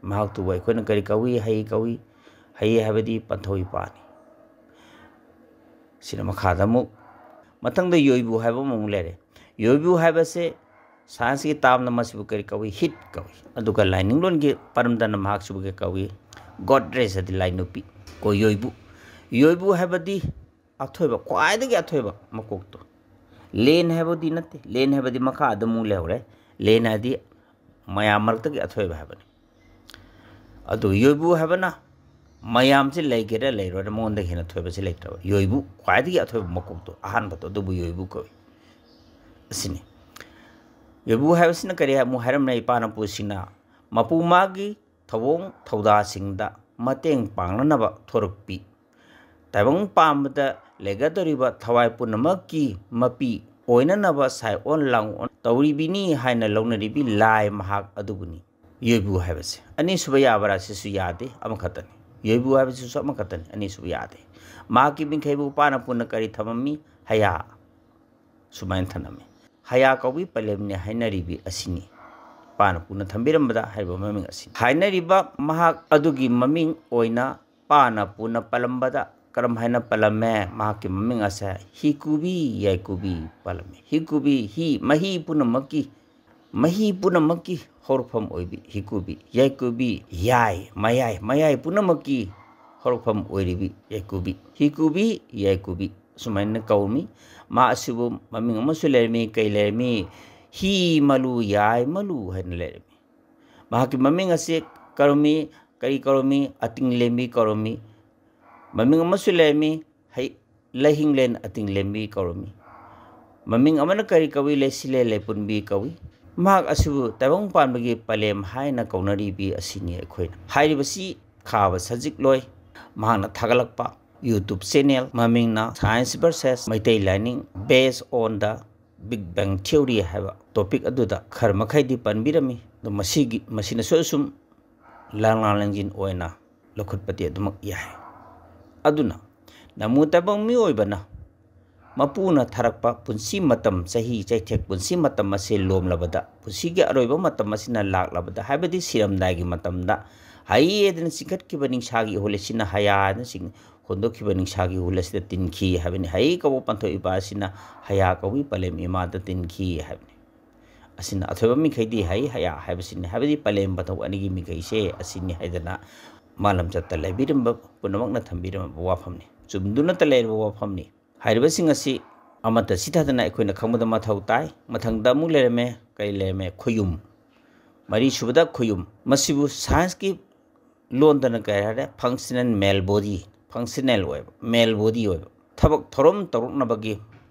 ꯃꯍꯥꯛꯇꯨꯕꯨ ꯑꯩꯈꯣꯏꯅ ꯀꯔꯤ ꯀꯧꯏ? ꯍꯩ ꯀꯧꯏ꯫ ꯍꯩ ꯍꯥꯏꯕꯗꯤ ꯄꯟꯊꯧ ꯏꯄꯥꯅꯤ꯫ ꯁꯤꯅ ꯃꯈꯥꯗ ꯑꯃꯨꯛ ꯃꯊꯪꯗ ꯌꯣꯏꯕꯨ ꯍꯥꯏꯕ ꯑꯃꯃꯨꯛ ꯂꯩꯔꯦ꯫ ꯌꯣꯏꯕꯨ ꯍꯥꯏꯕꯁꯦ scienceꯀꯤ termꯗ ꯃꯁꯤꯕꯨ ꯀꯔꯤ ꯀꯧꯏ? Heat ꯀꯧꯏ꯫ ꯑꯗꯨꯒ ꯂꯥꯏꯅꯤꯡꯂꯣꯟꯒꯤ ꯄꯔꯝꯗꯅ ꯃꯍꯥꯛꯁꯤꯕꯨ ꯀꯔꯤ ꯀꯧꯏ? Goddess ꯍꯥꯏꯗꯤ ꯂꯥꯏ ꯅꯨꯄꯤ꯫ ꯀꯣ ꯌꯣꯏꯕꯨ꯫ ꯌꯣꯏꯕꯨ ꯍꯥꯏꯕꯗꯤ ꯑꯊꯣꯏꯕ, ꯈ꯭ꯋꯥꯏꯗꯒꯤ ꯑꯊꯣꯏꯕ ꯃꯀꯣꯛꯇꯣ꯫ ꯂꯦꯟ ꯍꯥꯏꯕꯗꯤ ꯅꯠꯇꯦ꯫ ꯂꯦꯟ ꯍꯥꯏꯕꯗꯤ ꯃꯈꯥꯗ ꯑꯃꯨꯛ ꯂꯩꯍꯧꯔꯦ꯫ ꯂꯦꯟ ꯍꯥꯏꯗꯤ ꯃꯌꯥꯝ ꯃꯔꯛꯇꯒꯤ ꯑꯊꯣꯏꯕ ꯍꯥꯏꯕꯅꯤ꯫ ꯑꯗꯨ ꯌꯣꯏꯕꯨ ꯍꯥꯏꯕꯅ ꯃꯌꯥꯝꯁꯤ ꯂꯩꯒꯦꯔꯥ ꯂꯩꯔꯣꯏꯔꯥ ꯃꯉꯣꯟꯗꯒꯤ ꯍꯦꯟꯅ ꯊꯣꯏꯕꯁꯤ ꯂꯩꯇ꯭ꯔꯕ꯫ ꯌꯣꯏꯕꯨ ꯈ꯭ꯋꯥꯏꯗꯒꯤ ꯑꯊꯣꯏꯕ ꯃꯀꯣꯛꯇꯣ, ꯑꯍꯥꯟꯕꯗꯣ, ꯑꯗꯨꯕꯨ ꯌꯣꯏꯕꯨ ꯀꯧꯏ꯫ ꯑꯁꯤꯅꯤ꯫ ꯌꯣꯏꯕꯨ ꯍꯥꯏꯕꯁꯤꯅ ꯀꯔꯤ ꯑꯃꯨꯛ ꯍꯥꯏꯔꯝꯂꯦ ꯏꯄꯥ ꯅꯄꯨꯁꯤꯡꯅ? ꯃꯄꯨ ꯃꯥꯒꯤ ꯊꯧꯑꯣꯡ ꯊꯧꯗꯥꯁꯤꯡꯗ ꯃꯇꯦꯡ ꯄꯥꯡꯅꯅꯕ ꯊꯣꯔꯛꯄꯤ꯫ ꯇꯥꯏꯕꯪ ꯄꯥꯟꯕꯗ ꯂꯩꯒꯗꯧꯔꯤꯕ ꯊꯋꯥꯏ ꯄꯨꯝꯅꯃꯛꯀꯤ ꯃꯄꯤ ꯑꯣꯏꯅꯅꯕ ꯁꯥꯏꯑꯣꯟ ꯂꯥꯡꯑꯣꯟ ꯇꯧꯔꯤꯕꯤꯅꯤ ꯍꯥꯏꯅ ꯂꯧꯅꯔꯤꯕꯤ ꯂꯥꯏ ꯃꯍꯥꯛ ꯑꯗꯨꯕꯨꯅꯤ꯫ ꯌꯣꯏꯕꯨ ꯍꯥꯏꯕꯁꯦ ꯑꯅꯤꯁꯨꯕ ꯌꯥꯕ꯭ꯔꯥ? ꯁꯤꯁꯨ ꯌꯥꯗꯦ, ꯑꯃꯈꯛꯇꯅꯤ꯫ ꯌꯣꯏꯕꯨ ꯍꯥꯏꯕꯁꯤꯁꯨ ꯑꯃꯈꯛꯇꯅꯤ, ꯑꯅꯤꯁꯨꯕ ꯌꯥꯗꯦ꯫ ꯃꯍꯥꯛꯀꯤ ꯃꯤꯡꯈꯩꯕꯨ ꯄꯥꯅ ꯄꯨꯟꯅ ꯀꯔꯤ ꯊꯝꯃꯝꯃꯤ? ꯍꯌꯥ꯫ ꯁꯨꯃꯥꯏꯅ ꯊꯝꯂꯝꯃꯤ꯫ ꯍꯌꯥ ꯀꯧꯕꯤ ꯄꯂꯦꯝꯅꯤ ꯍꯥꯏꯅꯔꯤꯕꯤ ꯑꯁꯤꯅꯤ꯫ ꯄꯥꯅ ꯄꯨꯟꯅ ꯊꯝꯕꯤꯔꯝꯕꯗ ꯍꯥꯏꯔꯤꯕ ꯃꯃꯤꯡ ꯑꯁꯤ꯫ ꯍꯥꯏꯅꯔꯤꯕ ꯃꯍꯥꯛ ꯑꯗꯨꯒꯤ ꯃꯃꯤꯡ ꯑꯣꯏꯅ ꯄꯥꯅ ꯄꯨꯟꯅ ꯄꯜꯂꯝꯕꯗ ꯀꯔꯝ ꯍꯥꯏꯅ ꯄꯜꯂꯝꯃꯦ? ꯃꯍꯥꯛꯀꯤ ꯃꯃꯤꯡ ꯑꯁꯦ ꯍꯤꯀꯨꯕꯤ ꯌꯥꯏꯀꯨꯕꯤ ꯄꯜꯂꯝꯃꯤ꯫ ꯍꯤꯀꯨꯕꯤ, ꯍꯤ, ꯃꯍꯤ ꯄꯨꯝꯅꯃꯛꯀꯤ, ꯃꯍꯤ ꯄꯨꯝꯅꯃꯛꯀꯤ ꯍꯧꯔꯛꯐꯝ ꯑꯣꯏꯕꯤ ꯍꯤꯀꯨꯕꯤ, ꯌꯥꯏꯀꯨꯕꯤ, ꯌꯥꯏ, ꯃꯌꯥꯏ, ꯃꯌꯥꯏ ꯄꯨꯝꯅꯃꯛꯀꯤ ꯍꯧꯔꯛꯐꯝ ꯑꯣꯏꯔꯤꯕꯤ ꯌꯥꯏꯀꯨꯕꯤ, ꯍꯤꯀꯨꯕꯤ, ꯌꯥꯏꯀꯨꯕꯤ꯫ ꯁꯨꯃꯥꯏꯅ ꯀꯧꯔꯝꯃꯤ꯫ ꯃꯥ ꯑꯁꯤꯕꯨ ꯃꯃꯤꯡ ꯑꯃꯁꯨ ꯂꯩꯔꯝꯃꯤ꯫ ꯀꯩ ꯂꯩꯔꯝꯃꯤ? ꯍꯤ ꯃꯂꯨ, ꯌꯥꯏ ꯃꯂꯨ ꯍꯥꯏꯅ ꯂꯩꯔꯝꯃꯤ꯫ ꯃꯍꯥꯛꯀꯤ ꯃꯃꯤꯡ ꯑꯁꯤ ꯀꯧꯔꯝꯃꯤ, ꯀꯔꯤ ꯀꯧꯔꯝꯃꯤ? ꯑꯇꯤꯡ ꯂꯦꯝꯕꯤ ꯀꯧꯔꯝꯃꯤ꯫ ꯃꯃꯤꯡ ꯑꯃꯁꯨ ꯂꯩꯔꯝꯃꯤ, ꯍꯩ, ꯂꯩꯍꯤꯡꯂꯦꯟ ꯑꯇꯤꯡ ꯂꯦꯝꯕꯤ ꯀꯧꯔꯝꯃꯤ꯫ ꯃꯃꯤꯡ ꯑꯃꯅ ꯀꯔꯤ ꯀꯧꯏ? ꯂꯩꯁꯤꯂꯦꯟ ꯂꯩꯄꯨꯟꯕꯤ ꯀꯧꯏ꯫ ꯃꯍꯥꯛ ꯑꯁꯤꯕꯨ ꯇꯥꯏꯕꯪ ꯄꯥꯟꯕꯒꯤ ꯄꯂꯦꯝ ꯍꯥꯏꯅ ꯀꯧꯅꯔꯤꯕꯤ ꯑꯁꯤꯅꯤ꯫ ꯑꯩꯈꯣꯏꯅ ꯍꯥꯏꯔꯤꯕꯁꯤ ꯈꯥꯕ ꯁꯖꯤꯛꯂꯣꯏ꯫ ꯃꯍꯥꯛꯅ ꯊꯥꯒꯠꯂꯛꯄ YouTube channel ꯃꯃꯤꯡꯅ Science versus ꯃꯩꯇꯩ ꯂꯥꯏꯅꯤꯡ, based on the Big Bang Theory ꯍꯥꯏꯕ topic ꯑꯗꯨꯗ ꯈꯔ ꯃꯈꯩꯗꯤ ꯄꯟꯕꯤꯔꯝꯃꯤ꯫ ꯑꯗꯨ ꯃꯁꯤꯒꯤ, ꯃꯁꯤꯅꯁꯨ ꯑꯁꯨꯝ ꯂꯥꯡꯂꯥꯡ ꯂꯦꯡꯖꯤꯟ ꯑꯣꯏꯅ ꯂꯧꯈꯠꯄꯗꯤ ꯑꯗꯨꯃꯛ ꯌꯥꯏ꯫ ꯑꯗꯨꯅ ꯅꯃꯨ ꯇꯥꯏꯕꯪ ꯃꯤꯑꯣꯏꯕꯅ ꯃꯄꯨꯅ ꯊꯥꯔꯛꯄ ꯄꯨꯟꯁꯤ ꯃꯇꯝ, ꯆꯍꯤ ꯆꯩꯊꯦꯛ ꯄꯨꯟꯁꯤ ꯃꯇꯝ ꯑꯁꯤ ꯂꯣꯝꯂꯕꯗ, ꯄꯨꯟꯁꯤꯒꯤ ꯑꯔꯣꯏꯕ ꯃꯇꯝ ꯑꯁꯤꯅ ꯂꯥꯛꯂꯕꯗ, ꯍꯥꯏꯕꯗꯤ ꯁꯤꯔꯝꯗꯥꯏꯒꯤ ꯃꯇꯝꯗ, ꯍꯩ ꯍꯥꯏꯗꯅ ꯆꯤꯡꯈꯠꯈꯤꯕ ꯅꯤꯡꯁꯥꯒꯤ ꯏꯍꯨꯜ ꯑꯁꯤꯅ ꯍꯌꯥ ꯍꯥꯏꯗꯅ ꯆꯤꯡ-, ꯍꯣꯟꯗꯣꯛꯈꯤꯕ ꯅꯤꯡꯁꯥꯒꯤ ꯏꯍꯨꯜ ꯑꯁꯤꯗ ꯇꯤꯟꯈꯤ ꯍꯥꯏꯕꯅꯤ꯫ ꯍꯩ ꯀꯧꯕ ꯄꯟꯊꯣꯛꯏꯕ ꯑꯁꯤꯅ ꯍꯌꯥ ꯀꯧꯏ, ꯄꯂꯦꯝ ꯏꯃꯥꯗ ꯇꯤꯟꯈꯤ ꯍꯥꯏꯕꯅꯤ꯫ ꯑꯁꯤꯅ ꯑꯊꯣꯏꯕ ꯃꯤꯈꯩꯗꯤ ꯍꯩ ꯍꯌꯥ ꯍꯥꯏꯕꯁꯤꯅꯤ, ꯍꯥꯏꯕꯗꯤ ꯄꯂꯦꯝ ꯄꯟꯊꯧ ꯑꯅꯤꯒꯤ ꯃꯤꯈꯩꯁꯦ ꯑꯁꯤꯅꯤ ꯍꯥꯏꯗꯅ ꯃꯥꯂꯝ ꯆꯠꯇ ꯂꯩꯕꯤꯔꯝꯕ ꯄꯨꯝꯅꯃꯛꯅ ꯊꯝꯕꯤꯔꯝꯕ ꯋꯥꯐꯝꯅꯤ, ꯆꯨꯝꯗꯨꯅꯇ ꯂꯩꯔꯕ ꯋꯥꯐꯝꯅꯤ꯫ ꯍꯥꯏꯔꯤꯕꯁꯤꯡ ꯑꯁꯤ ꯑꯃꯠꯇ ꯆꯤꯊꯗꯅ ꯑꯩꯈꯣꯏꯅ ꯈꯪꯕꯗ ꯃꯊꯧ ꯇꯥꯏ꯫ ꯃꯊꯪꯗ ꯑꯃꯨꯛ ꯂꯩꯔꯝꯃꯦ, ꯀꯔꯤ ꯂꯩꯔꯝꯃꯦ? ꯈꯣꯌꯨꯝ꯫ ꯃꯔꯤꯁꯨꯕꯗ ꯈꯣꯌꯨꯝ꯫ ꯃꯁꯤꯕꯨ science ꯀꯤ ꯂꯣꯟꯗꯅ ꯀꯔꯤ ꯍꯥꯏꯔꯦ? Functional male body, functional ꯑꯣꯏꯕ, male body ꯑꯣꯏꯕ, ꯊꯕꯛ ꯊꯧꯔꯝ ꯇꯧꯔꯛꯅꯕꯒꯤ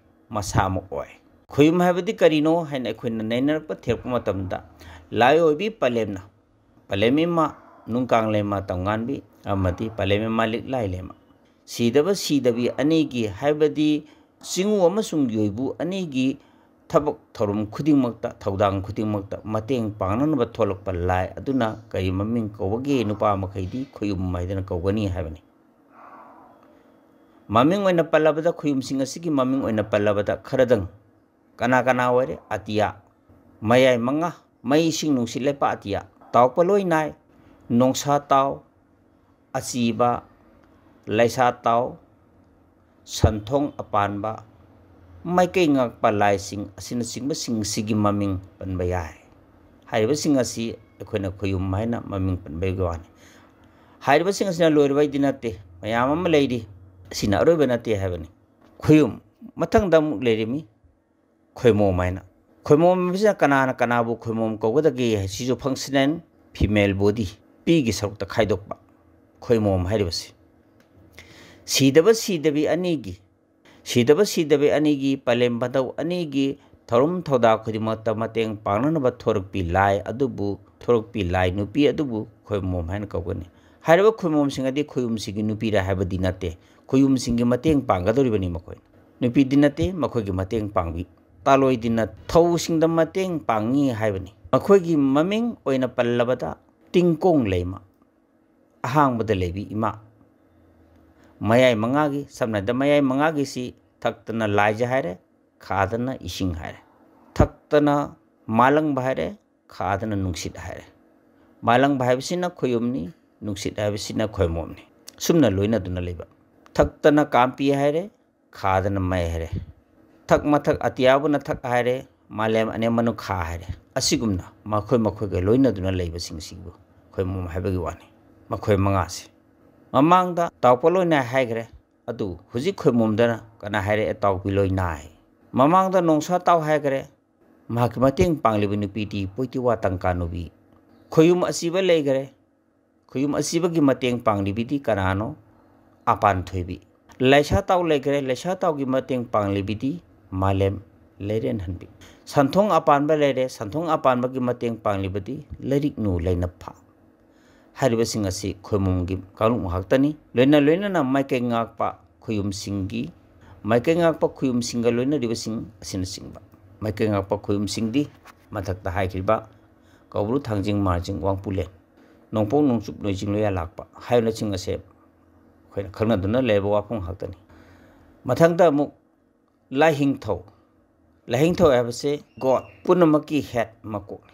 ꯃꯁꯥ ꯑꯃ ꯑꯣꯏ꯫ ꯈꯣꯌꯨꯝ ꯍꯥꯏꯕꯗꯤ ꯀꯔꯤꯅꯣ ꯍꯥꯏꯅ ꯑꯩꯈꯣꯏꯅ ꯅꯩꯅꯔꯛꯄ ꯊꯤꯔꯛꯄ ꯃꯇꯝꯗ, ꯂꯥꯏ ꯑꯣꯏꯕꯤ ꯄꯂꯦꯝꯅ, ꯄꯂꯦꯝ ꯏꯃꯥ, ꯅꯨꯡꯀꯥꯡ ꯂꯩꯃ ꯇꯝꯉꯥꯟꯕꯤ ꯑꯃꯗꯤ ꯄꯂꯦꯝ ꯏꯃꯥ ꯂꯤꯛꯂꯥꯏ ꯂꯩꯃ, ꯁꯤꯗꯕ ꯁꯤꯗꯕꯤ ꯑꯅꯤꯒꯤ, ꯍꯥꯏꯕꯗꯤ ꯆꯤꯡꯉꯨ ꯑꯃꯁꯨꯡ ꯌꯣꯏꯕꯨ ꯑꯅꯤꯒꯤ ꯊꯕꯛ ꯊꯧꯔꯝ ꯈꯨꯗꯤꯡꯃꯛꯇ, ꯊꯧꯗꯥꯡ ꯈꯨꯗꯤꯡꯃꯛꯇ ꯃꯇꯦꯡ ꯄꯥꯡꯅꯅꯕ ꯊꯣꯛꯂꯛꯄ ꯂꯥꯏ ꯑꯗꯨꯅ ꯀꯔꯤ ꯃꯃꯤꯡ ꯀꯧꯕꯒꯦ? ꯅꯨꯄꯥ ꯃꯈꯩꯗꯤ ꯈꯣꯌꯨꯝ ꯍꯥꯏꯗꯅ ꯀꯧꯒꯅꯤ ꯍꯥꯏꯕꯅꯤ꯫ ꯃꯃꯤꯡ ꯑꯣꯏꯅ ꯄꯜꯂꯕꯗ ꯈꯣꯌꯨꯝꯁꯤꯡ ꯑꯁꯤꯒꯤ ꯃꯃꯤꯡ ꯑꯣꯏꯅ ꯄꯜꯂꯕꯗ ꯈꯔꯗꯪ ꯀꯅꯥ ꯀꯅꯥ ꯑꯣꯏꯔꯦ? ꯑꯇꯤꯌꯥ, ꯃꯌꯥꯏ ꯃꯉꯥ, ꯃꯩ ꯏꯁꯤꯡ ꯅꯨꯡꯁꯤꯠ ꯂꯩꯄꯥꯛ ꯑꯇꯤꯌꯥ, ꯇꯥꯎ ꯄꯂꯣꯏ ꯅꯥꯏ, ꯅꯣꯡꯁꯥ ꯇꯥꯎ, ꯑꯆꯤꯕ, ꯂꯩꯁꯥ ꯇꯥꯎ, ꯁꯟꯊꯣꯡ ꯑꯄꯥꯟꯕ, ꯃꯥꯏꯀꯩ ꯉꯥꯛꯄ ꯂꯥꯏꯁꯤꯡ ꯑꯁꯤꯅꯆꯤꯡꯕꯁꯤꯡꯁꯤꯒꯤ ꯃꯃꯤꯡ ꯄꯟꯕ ꯌꯥꯏ꯫ ꯍꯥꯏꯔꯤꯕꯁꯤꯡ ꯑꯁꯤ ꯑꯩꯈꯣꯏꯅ ꯈꯣꯌꯨꯝ ꯍꯥꯏꯅ ꯃꯃꯤꯡ ꯄꯟꯕꯒꯤ ꯋꯥꯅꯤ꯫ ꯍꯥꯏꯔꯤꯕꯁꯤꯡ ꯑꯁꯤꯅ ꯂꯣꯏꯔꯕꯩꯗꯤ ꯅꯠꯇꯦ, ꯃꯌꯥꯝ ꯑꯃ ꯂꯩꯔꯤ, ꯑꯁꯤꯅ ꯑꯔꯣꯏꯕ ꯅꯠꯇꯦ ꯍꯥꯏꯕꯅꯤ꯫ ꯈꯣꯌꯨꯝ, ꯃꯊꯪꯗ ꯑꯃꯨꯛ ꯂꯩꯔꯤꯃꯤ ꯈꯣꯏꯃꯣꯝ ꯍꯥꯏꯅ꯫ ꯈꯣꯏꯃꯣꯝ ꯍꯥꯏꯕꯁꯤꯅ ꯀꯅꯥꯅ ꯀꯅꯥꯕꯨ ꯈꯣꯏꯃꯣꯝ ꯀꯧꯒꯗꯒꯦ ꯍꯥꯏꯁꯤꯁꯨ functional female body, ꯄꯤꯒꯤ ꯁꯔꯨꯛꯇ ꯈꯥꯏꯗꯣꯛꯄ꯫ ꯈꯣꯏꯃꯣꯝ ꯍꯥꯏꯔꯤꯕꯁꯤ ꯁꯤꯗꯕ ꯁꯤꯗꯕꯤ ꯑꯅꯤꯒꯤ, ꯁꯤꯗꯕ ꯁꯤꯗꯕꯤ ꯑꯅꯤꯒꯤ, ꯄꯂꯦꯝ ꯄꯟꯊꯧ ꯑꯅꯤꯒꯤ ꯊꯧꯔꯝ ꯊꯧꯗꯥ ꯈꯨꯗꯤꯡꯃꯛꯇ ꯃꯇꯦꯡ ꯄꯥꯡꯅꯅꯕ ꯊꯣꯔꯛꯄꯤ ꯂꯥꯏ ꯑꯗꯨꯕꯨ, ꯊꯣꯔꯛꯄꯤ ꯂꯥꯏ ꯅꯨꯄꯤ ꯑꯗꯨꯕꯨ ꯈꯣꯏꯃꯣꯝ ꯍꯥꯏꯅ ꯀꯧꯒꯅꯤ꯫ ꯍꯥꯏꯔꯤꯕ ꯈꯣꯏꯃꯣꯝꯁꯤꯡ ꯑꯗꯤ ꯈꯣꯌꯨꯝꯁꯤꯒꯤ ꯅꯨꯄꯤꯔ ꯍꯥꯏꯕꯗꯤ ꯅꯠꯇꯦ꯫ ꯈꯣꯌꯨꯝꯁꯤꯡꯒꯤ ꯃꯇꯦꯡ ꯄꯥꯡꯒꯗꯧꯔꯤꯕꯅꯤ ꯃꯈꯣꯏꯅ꯫ ꯅꯨꯄꯤꯗꯤ ꯅꯠꯇꯦ, ꯃꯈꯣꯏꯒꯤ ꯃꯇꯦꯡ ꯄꯥꯡꯕꯤ꯫ ꯇꯥꯂꯣꯏꯗꯤꯅ ꯊꯧꯁꯤꯡꯗ ꯃꯇꯦꯡ ꯄꯥꯡꯉꯤ ꯍꯥꯏꯕꯅꯤ꯫ ꯃꯈꯣꯏꯒꯤ ꯃꯃꯤꯡ ꯑꯣꯏꯅ ꯄꯜꯂꯕꯗ ꯇꯤꯡꯀꯣꯡ ꯂꯩꯃ, ꯑꯍꯥꯡꯕꯗ ꯂꯩꯕꯤ ꯏꯃꯥ꯫ ꯃꯌꯥꯏ ꯃꯉꯥꯒꯤ, ꯁꯝꯅ ꯍꯥꯏꯔꯕꯗ ꯃꯌꯥꯏ ꯃꯉꯥꯒꯤꯁꯤ ꯊꯛꯇꯅ ꯂꯥꯏꯖ ꯍꯥꯏꯔꯦ, ꯈꯥꯗꯅ ꯏꯁꯤꯡ ꯍꯥꯏꯔꯦ꯫ ꯊꯛꯇꯅ ꯃꯥꯂꯪꯕ ꯍꯥꯏꯔꯦ, ꯈꯥꯗꯅ ꯅꯨꯡꯁꯤꯠ ꯍꯥꯏꯔꯦ꯫ ꯃꯥꯂꯪꯕ ꯍꯥꯏꯕꯁꯤꯅ ꯈꯣꯌꯨꯝꯅꯤ, ꯅꯨꯡꯁꯤꯠ ꯍꯥꯏꯕꯁꯤꯅ ꯈꯣꯏꯃꯣꯝꯅꯤ꯫ ꯁꯨꯝꯅ ꯂꯣꯏꯅꯗꯨꯅ ꯂꯩꯕ꯫ ꯊꯛꯇꯅ ꯀꯥꯝꯄꯤ ꯍꯥꯏꯔꯦ, ꯈꯥꯗꯅ ꯃꯩ ꯍꯥꯏꯔꯦ꯫ ꯊꯛ ꯃꯊꯛ ꯑꯇꯤꯌꯥꯕꯨꯅ ꯊꯛ ꯍꯥꯏꯔꯦ, ꯃꯥꯂꯦꯝ ꯑꯅꯦꯝꯕꯅ ꯈꯥ ꯍꯥꯏꯔꯦ꯫ ꯑꯁꯤꯒꯨꯝꯅ ꯃꯈꯣꯏ ꯃꯈꯣꯏꯒ ꯂꯣꯏꯅꯗꯨꯅ ꯂꯩꯕꯁꯤꯡꯁꯤꯕꯨ ꯈꯣꯏꯃꯣꯝ ꯍꯥꯏꯕꯒꯤ ꯋꯥꯅꯤ꯫ ꯃꯈꯣꯏ ꯃꯉꯥꯁꯤ꯫ ꯃꯃꯥꯡꯗ ꯇꯥꯎꯄ ꯂꯣꯏꯅ ꯍꯥꯏꯈ꯭ꯔꯦ꯫ ꯑꯗꯨ ꯍꯧꯖꯤꯛ ꯈꯣꯏꯃꯣꯝꯗꯅ ꯀꯅꯥ ꯍꯥꯏꯔꯦ? ꯇꯥꯎꯄꯤ ꯂꯣꯏꯅ ꯍꯥꯏ꯫ ꯃꯃꯥꯡꯗ ꯅꯣꯡꯁꯥ ꯇꯥꯎ ꯍꯥꯏꯈ꯭ꯔꯦ꯫ ꯃꯍꯥꯛꯀꯤ ꯃꯇꯦꯡ ꯄꯥꯡꯂꯤꯕ ꯅꯨꯄꯤꯗꯤ ꯄꯣꯏꯇꯤꯋꯥ ꯇꯪꯀꯥ ꯅꯨꯄꯤ꯫ ꯈꯣꯌꯨꯝ ꯑꯁꯤꯕ ꯂꯩꯈ꯭ꯔꯦ꯫ ꯈꯣꯌꯨꯝ ꯑꯁꯤꯕꯒꯤ ꯃꯇꯦꯡ ꯄꯥꯡꯂꯤꯕꯤꯗꯤ ꯀꯅꯥꯅꯣ? ꯑꯄꯥꯟ ꯊꯣꯏꯕꯤ꯫ ꯂꯩꯁꯥ ꯇꯥꯎ ꯂꯩꯈ꯭ꯔꯦ꯫ ꯂꯩꯁꯥ ꯇꯥꯎꯒꯤ ꯃꯇꯦꯡ ꯄꯥꯡꯂꯤꯕꯤꯗꯤ ꯃꯥꯂꯦꯝ ꯂꯩꯔꯦꯟꯍꯟꯕꯤ꯫ ꯁꯟꯊꯣꯡ ꯑꯄꯥꯟꯕ ꯂꯩꯔꯦ꯫ ꯁꯟꯊꯣꯡ ꯑꯄꯥꯟꯕꯒꯤ ꯃꯇꯦꯡ ꯄꯥꯡꯂꯤꯕꯗꯤ ꯂꯩꯔꯤꯛꯅꯨ ꯂꯩꯅꯐꯥ꯫ ꯍꯥꯏꯔꯤꯕꯁꯤꯡ ꯑꯁꯤ ꯈꯣꯏꯃꯣꯝꯒꯤ ꯀꯥꯡꯂꯨꯞ ꯉꯥꯛꯇꯅꯤ꯫ ꯂꯣꯏꯅ ꯂꯣꯏꯅꯅ ꯃꯥꯏꯀꯩ ꯉꯥꯛꯄ ꯈꯣꯌꯨꯝꯁꯤꯡꯒꯤ, ꯃꯥꯏꯀꯩ ꯉꯥꯛꯄ ꯈꯣꯌꯨꯝꯁꯤꯡꯒ ꯂꯣꯏꯅꯔꯤꯕꯁꯤꯡ ꯑꯁꯤꯅꯆꯤꯡꯕ꯫ ꯃꯥꯏꯀꯩ ꯉꯥꯛꯄ ꯈꯣꯌꯨꯝꯁꯤꯡꯗꯤ ꯃꯊꯛꯇ ꯍꯥꯏꯈ꯭ꯔꯤꯕ ꯀꯧꯕ꯭ꯔꯨ, ꯊꯥꯡꯖꯤꯡ, ꯃꯥꯔꯖꯤꯡ, ꯋꯥꯡꯄꯨꯂꯦꯟ, ꯅꯣꯡꯄꯣꯛ, ꯅꯣꯡꯆꯨꯞ, ꯅꯣꯏꯖꯤꯡ, ꯂꯣꯌꯥ ꯂꯥꯛꯄ ꯍꯥꯏꯕꯅꯆꯤꯡ ꯑꯁꯦ ꯑꯩꯈꯣꯏꯅ ꯈꯪꯅꯗꯨꯅ ꯂꯩꯔꯕ ꯋꯥꯐꯝ ꯉꯥꯛꯇꯅꯤ꯫ ꯃꯊꯪꯗ ꯑꯃꯨꯛ ꯂꯥꯏꯍꯤꯡꯊꯧ꯫ ꯂꯥꯏꯍꯤꯡꯊꯧ ꯍꯥꯏꯕꯁꯦ God ꯄꯨꯝꯅꯃꯛꯀꯤ head, ꯃꯀꯣꯛꯅꯤ꯫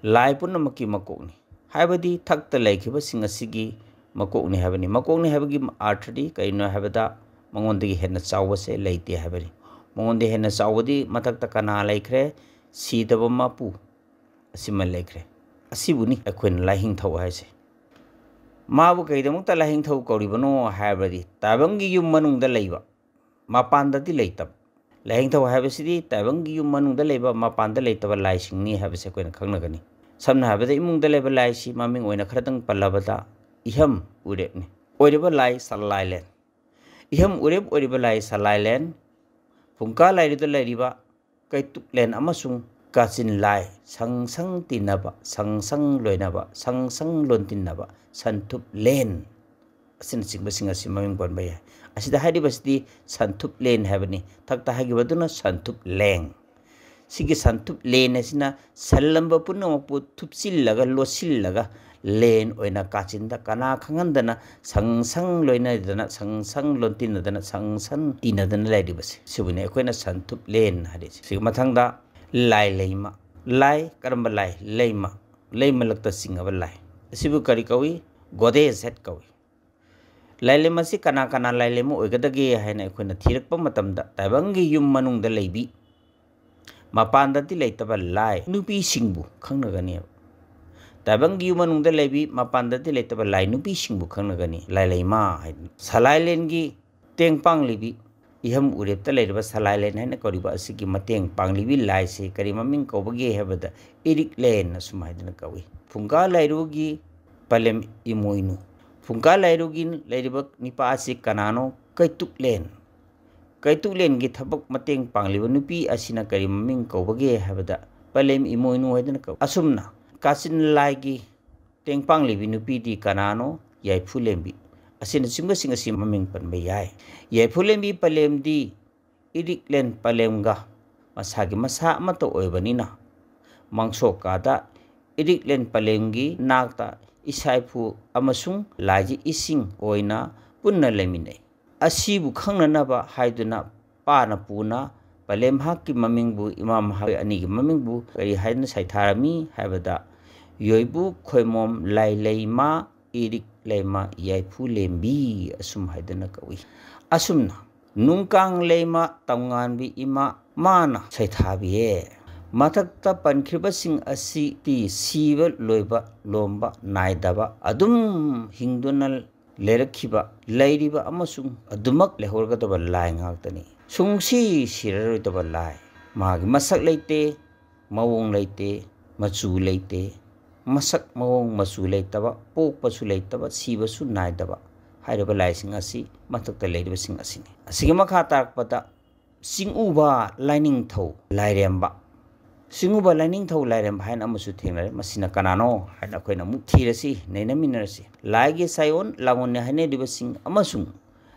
ꯂꯥꯏ ꯄꯨꯝꯅꯃꯛꯀꯤ ꯃꯀꯣꯛꯅꯤ꯫ ꯍꯥꯏꯕꯗꯤ ꯊꯛꯇ ꯂꯩꯈꯤꯕꯁꯤꯡ ꯑꯁꯤꯒꯤ ꯃꯀꯣꯛꯅꯤ ꯍꯥꯏꯕꯅꯤ꯫ ꯃꯀꯣꯛꯅꯤ ꯍꯥꯏꯕꯒꯤ ꯑꯥꯔꯊꯗꯤ ꯀꯔꯤꯅꯣ ꯍꯥꯏꯕꯗ ꯃꯉꯣꯟꯗꯒꯤ ꯍꯦꯟꯅ ꯆꯥꯎꯕꯁꯦ ꯂꯩꯇꯦ ꯍꯥꯏꯕꯅꯤ꯫ ꯃꯉꯣꯟꯗꯒꯤ ꯍꯦꯟꯅ ꯆꯥꯎꯕꯗꯤ ꯃꯊꯛꯇ ꯀꯅꯥ ꯂꯩꯈ꯭ꯔꯦ? ꯁꯤꯗꯕ ꯃꯄꯨ ꯑꯁꯤꯃ ꯂꯩꯈ꯭ꯔꯦ꯫ ꯑꯁꯤꯕꯨꯅꯤ ꯑꯩꯈꯣꯏꯅ ꯂꯥꯏꯍꯤꯡꯊꯧ ꯍꯥꯏꯁꯦ꯫ ꯃꯥꯕꯨ ꯀꯩꯗꯃꯛꯇ ꯂꯥꯏꯍꯤꯡꯊꯧ ꯀꯧꯔꯤꯕꯅꯣ ꯍꯥꯏꯕꯗꯤ ꯇꯥꯏꯕꯪꯒꯤ ꯌꯨꯝ ꯃꯅꯨꯡꯗ ꯂꯩꯕ, ꯃꯄꯥꯟꯗꯗꯤ ꯂꯩꯇꯕ꯫ ꯂꯥꯏꯍꯤꯡꯊꯧ ꯍꯥꯏꯕꯁꯤꯗꯤ ꯇꯥꯏꯕꯪꯒꯤ ꯌꯨꯝ ꯃꯅꯨꯡꯗ ꯂꯩꯕ, ꯃꯄꯥꯟꯗ ꯂꯩꯇꯕ ꯂꯥꯏꯁꯤꯡꯅꯤ ꯍꯥꯏꯕꯁꯦ ꯑꯩꯈꯣꯏꯅ ꯈꯪꯅꯒꯅꯤ꯫ ꯁꯝꯅ ꯍꯥꯏꯔꯕꯗ ꯏꯃꯨꯡꯗ ꯂꯩꯕ ꯂꯥꯏꯁꯤ ꯃꯃꯤꯡ ꯑꯣꯏꯅ ꯈꯔꯗꯪ ꯄꯜꯂꯕꯗ ꯏꯍꯝ ꯎꯔꯦꯞꯅꯤ꯫ ꯑꯣꯏꯔꯤꯕ ꯂꯥꯏ ꯁꯂꯥꯏꯂꯦꯟ꯫ ꯏꯍꯝ ꯎꯔꯦꯞ ꯑꯣꯏꯔꯤꯕ ꯂꯥꯏ ꯁꯂꯥꯏꯂꯦꯟ, ꯐꯨꯡꯀꯥ ꯂꯥꯏꯔꯨꯗ ꯂꯩꯔꯤꯕ ꯀꯩꯇꯨꯛꯂꯦꯟ ꯑꯃꯁꯨꯡ ꯀꯥꯆꯤꯟ ꯂꯥꯏ, ꯁꯪ ꯁꯪ ꯇꯤꯟꯅꯕ, ꯁꯪ ꯁꯪ ꯂꯣꯏꯅꯕ, ꯁꯪ ꯁꯪ ꯂꯣꯟꯇꯤꯟꯅꯕ, ꯁꯟꯊꯨꯞꯂꯦꯟ ꯑꯁꯤꯅꯆꯤꯡꯕꯁꯤꯡ ꯑꯁꯤ ꯃꯃꯤꯡ ꯄꯟꯕ ꯌꯥꯏ꯫ ꯑꯁꯤꯗ ꯍꯥꯏꯔꯤꯕꯁꯤꯗꯤ ꯁꯟꯊꯨꯞꯂꯦꯟ ꯍꯥꯏꯕꯅꯤ꯫ ꯊꯛꯇ ꯍꯥꯏꯈꯤꯕꯗꯨꯅ ꯁꯟꯊꯨꯞꯂꯦꯡ꯫ ꯁꯤꯒꯤ ꯁꯟꯊꯨꯞꯂꯦꯟ ꯑꯁꯤꯅ ꯁꯜꯂꯝꯕ ꯄꯨꯝꯅꯃꯛꯄꯨ ꯊꯨꯞꯆꯤꯜꯂꯒ, ꯂꯣꯠꯁꯤꯜꯂꯒ, ꯂꯦꯟ ꯑꯣꯏꯅ ꯀꯥꯆꯤꯟꯗ ꯀꯅꯥ ꯈꯪꯍꯟꯗꯅ ꯁꯪ ꯁꯪ ꯂꯣꯏꯅꯗꯅ, ꯁꯪ ꯁꯪ ꯂꯣꯟꯇꯤꯟꯅꯗꯅ, ꯁꯪ ꯁꯪ ꯇꯤꯟꯅꯗꯅ ꯂꯩꯔꯤꯕꯁꯦ, ꯁꯤꯕꯨꯅꯤ ꯑꯩꯈꯣꯏꯅ ꯁꯟꯊꯨꯞꯂꯦꯟ ꯍꯥꯏꯔꯤꯁꯦ꯫ ꯁꯤꯒꯤ ꯃꯊꯪꯗ ꯂꯥꯏ ꯂꯩꯃ꯫ ꯂꯥꯏ, ꯀꯔꯝꯕ ꯂꯥꯏ? ꯂꯩꯃ꯫ ꯂꯩꯃꯂꯛꯇ ꯆꯤꯡꯉꯕ ꯂꯥꯏ꯫ ꯑꯁꯤꯕꯨ ꯀꯔꯤ ꯀꯧꯏ? ꯒꯣꯗꯦꯖ ꯍꯦꯠ ꯀꯧꯏ꯫ ꯂꯥꯏꯂꯦꯝ ꯑꯁꯤ ꯀꯅꯥ ꯀꯅꯥ ꯂꯥꯏꯂꯦꯝ ꯑꯣꯏꯒꯗꯒꯦ ꯍꯥꯏꯅ ꯑꯩꯈꯣꯏꯅ ꯊꯤꯔꯛꯄ ꯃꯇꯝꯗ, ꯇꯥꯏꯕꯪꯒꯤ ꯌꯨꯝ ꯃꯅꯨꯡꯗ ꯂꯩꯕꯤ, ꯃꯄꯥꯟꯗꯗꯤ ꯂꯩꯇꯕ ꯂꯥꯏ ꯅꯨꯄꯤꯁꯤꯡꯕꯨ ꯈꯪꯅꯒꯅꯦꯕ꯫ ꯇꯥꯏꯕꯪꯒꯤ ꯌꯨꯝ ꯃꯅꯨꯡꯗ ꯂꯩꯕꯤ, ꯃꯄꯥꯟꯗꯗꯤ ꯂꯩꯇꯕ ꯂꯥꯏ ꯅꯨꯄꯤꯁꯤꯡꯕꯨ ꯈꯪꯅꯒꯅꯤ, ꯂꯥꯏꯂꯩꯃ ꯍꯥꯏꯗꯅ꯫ ꯁꯂꯥꯏꯂꯦꯟꯒꯤ ꯇꯦꯡ ꯄꯥꯡꯂꯤꯕꯤ, ꯏꯍꯝ ꯎꯔꯦꯞꯇ ꯂꯩꯔꯤꯕ ꯁꯂꯥꯏꯂꯦꯟ ꯍꯥꯏꯅ ꯀꯧꯔꯤꯕ ꯑꯁꯤꯒꯤ ꯃꯇꯦꯡ ꯄꯥꯡꯂꯤꯕꯤ ꯂꯥꯏꯁꯤ ꯀꯔꯤ ꯃꯃꯤꯡ ꯀꯧꯕꯒꯦ ꯍꯥꯏꯕꯗ, ꯏꯔꯤꯛꯂꯦꯟ ꯑꯁꯨꯝ ꯍꯥꯏꯗꯅ ꯀꯧꯏ꯫ ꯐꯨꯡꯒꯥ ꯂꯥꯏꯔꯨꯒꯤ ꯄꯂꯦꯝ ꯏꯃꯣꯏꯅꯨ꯫ ꯐꯨꯡꯒꯥ ꯂꯥꯏꯔꯨꯒꯤ ꯂꯩꯔꯤꯕ ꯅꯤꯄꯥ ꯑꯁꯤ ꯀꯅꯥꯅꯣ? ꯀꯩꯇꯨꯛꯂꯦꯟ꯫ ꯀꯩꯇꯨꯛꯂꯦꯟꯒꯤ ꯊꯕꯛ ꯃꯇꯦꯡ ꯄꯥꯡꯂꯤꯕ ꯅꯨꯄꯤ ꯑꯁꯤꯅ ꯀꯔꯤ ꯃꯃꯤꯡ ꯀꯧꯕꯒꯦ ꯍꯥꯏꯕꯗ, ꯄꯂꯦꯝ ꯏꯃꯣꯏꯅꯨ ꯍꯥꯏꯗꯨꯅ ꯀꯧꯏ꯫ ꯑꯁꯨꯝꯅ ꯀꯥꯆꯤꯟ ꯂꯥꯏꯒꯤ ꯇꯦꯡ ꯄꯥꯡꯂꯤꯕꯤ ꯅꯨꯄꯤꯗꯤ ꯀꯅꯥꯅꯣ? ꯌꯥꯏꯐꯨꯂꯦꯝꯕꯤ꯫ ꯑꯁꯤꯅꯆꯤꯡꯕꯁꯤꯡ ꯑꯁꯤ ꯃꯃꯤꯡ ꯄꯟꯕ ꯌꯥꯏ꯫ ꯌꯥꯏꯐꯨꯂꯦꯝꯕꯤ ꯄꯂꯦꯝꯗꯤ ꯏꯔꯤꯛꯂꯦꯟ ꯄꯂꯦꯝꯒ ꯃꯁꯥꯒꯤ ꯃꯁꯥ ꯑꯃꯠꯇ ꯑꯣꯏꯕꯅꯤꯅ, ꯃꯥꯡꯁꯣꯛꯀꯥꯗ ꯏꯔꯤꯛꯂꯦꯟ ꯄꯂꯦꯝꯒꯤ ꯅꯥꯛꯇ ꯏꯁꯥꯏꯐꯨ ꯑꯃꯁꯨꯡ ꯂꯥꯏꯖꯤ ꯏꯁꯤꯡ ꯑꯣꯏꯅ ꯄꯨꯟꯅ ꯂꯩꯃꯤꯟꯅꯩ꯫ ꯑꯁꯤꯕꯨ ꯈꯪꯅꯅꯕ ꯍꯥꯏꯗꯨꯅ ꯄꯥꯅ ꯄꯨꯅ ꯄꯂꯦꯝꯍꯥꯛꯀꯤ ꯃꯃꯤꯡꯕꯨ, ꯏꯃꯥ ꯃꯍꯥꯛ ꯑꯅꯤꯒꯤ ꯃꯃꯤꯡꯕꯨ ꯀꯔꯤ ꯍꯥꯏꯗꯨꯅ ꯁꯩꯊꯥꯔꯝꯃꯤ ꯍꯥꯏꯕꯗ, ꯌꯣꯏꯕꯨ ꯈꯣꯏꯃꯣꯝ ꯂꯥꯏꯂꯩꯃ ꯏꯔꯤꯛ ꯂꯩꯃ ꯌꯥꯏꯐꯨ ꯂꯦꯝꯕꯤ ꯑꯁꯨꯝ ꯍꯥꯏꯗꯨꯅ ꯀꯧꯏ꯫ ꯑꯁꯨꯝꯅ ꯅꯨꯡꯀꯥꯡ ꯂꯩꯃ ꯇꯝꯉꯥꯟꯕꯤ ꯏꯃꯥ ꯃꯥꯅ ꯁꯩꯊꯥꯕꯤꯌꯦ꯫ ꯃꯊꯛꯇ ꯄꯟꯈ꯭ꯔꯤꯕꯁꯤꯡ ꯑꯁꯤꯗꯤ ꯁꯤꯕ ꯂꯣꯏꯕ ꯂꯣꯝꯕ ꯅꯥꯏꯗꯕ ꯑꯗꯨꯝ ꯍꯤꯡꯗꯨꯅ ꯂꯩꯔꯛꯈꯤꯕ, ꯂꯩꯔꯤꯕ ꯑꯃꯁꯨꯡ ꯑꯗꯨꯃꯛ ꯂꯩꯍꯧꯔꯒꯗꯕ ꯂꯥꯏ ꯉꯥꯛꯇꯅꯤ꯫ ꯁꯨꯡꯁꯤ ꯁꯤꯔꯔꯣꯏꯗꯕ ꯂꯥꯏ꯫ ꯃꯥꯒꯤ ꯃꯁꯛ ꯂꯩꯇꯦ, ꯃꯑꯣꯡ ꯂꯩꯇꯦ, ꯃꯆꯨ ꯂꯩꯇꯦ, ꯃꯁꯛ ꯃꯑꯣꯡ ꯃꯆꯨ ꯂꯩꯇꯕ, ꯄꯣꯛꯄꯁꯨ ꯂꯩꯇꯕ, ꯁꯤꯕꯁꯨ ꯅꯥꯏꯗꯕ ꯍꯥꯏꯔꯤꯕ ꯂꯥꯏꯁꯤꯡ ꯑꯁꯤ ꯃꯊꯛꯇ ꯂꯩꯔꯤꯕꯁꯤꯡ ꯑꯁꯤꯅꯤ꯫ ꯑꯁꯤꯒꯤ ꯃꯈꯥ ꯇꯥꯔꯛꯄꯗ ꯆꯤꯡꯎꯕ ꯂꯥꯏꯅꯤꯡꯊꯧ ꯂꯥꯏꯔꯦꯝꯕ꯫ ꯆꯤꯡꯎꯕ ꯂꯥꯏꯅꯤꯡꯊꯧ ꯂꯥꯏꯔꯦꯝꯕ ꯍꯥꯏꯅ ꯑꯃꯁꯨ ꯊꯦꯡꯅꯔꯦ꯫ ꯃꯁꯤꯅ ꯀꯅꯥꯅꯣ ꯍꯥꯏꯅ ꯑꯩꯈꯣꯏꯅ ꯑꯃꯨꯛ ꯊꯤꯔꯁꯤ, ꯅꯩꯅꯃꯤꯟꯅꯔꯁꯤ꯫ ꯂꯥꯏꯒꯤ ꯁꯥꯏꯑꯣꯟ ꯂꯥꯡꯑꯣꯟꯅꯦ ꯍꯥꯏꯅꯔꯤꯕꯁꯤꯡ ꯑꯃꯁꯨꯡ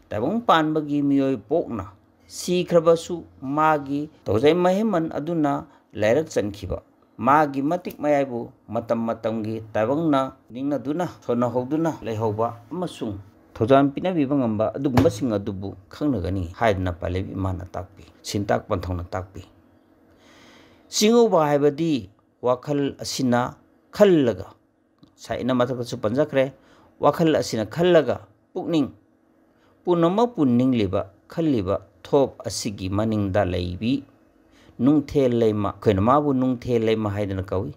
ꯇꯥꯏꯕꯪ ꯄꯥꯟꯕꯒꯤ ꯃꯤꯑꯣꯏ ꯄꯣꯛꯅ ꯁꯤꯈ꯭ꯔꯕꯁꯨ ꯃꯥꯒꯤ ꯇꯧꯖꯩ ꯃꯍꯩꯃꯟ ꯑꯗꯨꯅ ꯂꯥꯏꯔꯛ ꯆꯟꯈꯤꯕ, ꯃꯥꯒꯤ ꯃꯇꯤꯛ ꯃꯌꯥꯏꯕꯨ ꯃꯇꯝ ꯃꯇꯝꯒꯤ ꯇꯥꯏꯕꯪꯅ ꯅꯤꯡꯅꯗꯨꯅ ꯁꯣꯟꯅꯍꯧꯗꯨꯅ ꯂꯩꯍꯧꯕ ꯑꯃꯁꯨꯡ ꯊꯧꯖꯥꯜ ꯄꯤꯅꯕꯤꯕ ꯉꯝꯕ ꯑꯗꯨꯒꯨꯝꯕꯁꯤꯡ ꯑꯗꯨꯕꯨ ꯈꯪꯅꯒꯅꯤ ꯍꯥꯏꯗꯅ ꯄꯥꯂꯦꯕꯤ ꯏꯃꯥꯅ ꯇꯥꯛꯄꯤ, ꯁꯤꯟꯇꯥꯛ ꯄꯟꯊꯧꯅ ꯇꯥꯛꯄꯤ꯫ ꯆꯤꯡꯎꯕ ꯍꯥꯏꯕꯗꯤ ꯋꯥꯈꯜ ꯑꯁꯤꯅ ꯈꯜꯂꯒ, ꯉꯁꯥꯏ ꯑꯩꯅ ꯃꯊꯛꯇꯁꯨ ꯄꯟꯖꯈ꯭ꯔꯦ, ꯋꯥꯈꯜ ꯑꯁꯤꯅ ꯈꯜꯂꯒ ꯄꯨꯛꯅꯤꯡ ꯄꯨꯝꯅꯃꯛꯄꯨ ꯅꯤꯡꯂꯤꯕ, ꯈꯜꯂꯤꯕ ꯊꯣꯞ ꯑꯁꯤꯒꯤ ꯃꯅꯤꯡꯗ ꯂꯩꯕꯤ ꯅꯨꯡꯊꯦꯜ ꯂꯩꯃ, ꯑꯩꯈꯣꯏꯅ ꯃꯥꯕꯨ ꯅꯨꯡꯊꯦꯜ ꯂꯩꯃ ꯍꯥꯏꯗꯅ ꯀꯧꯏ꯫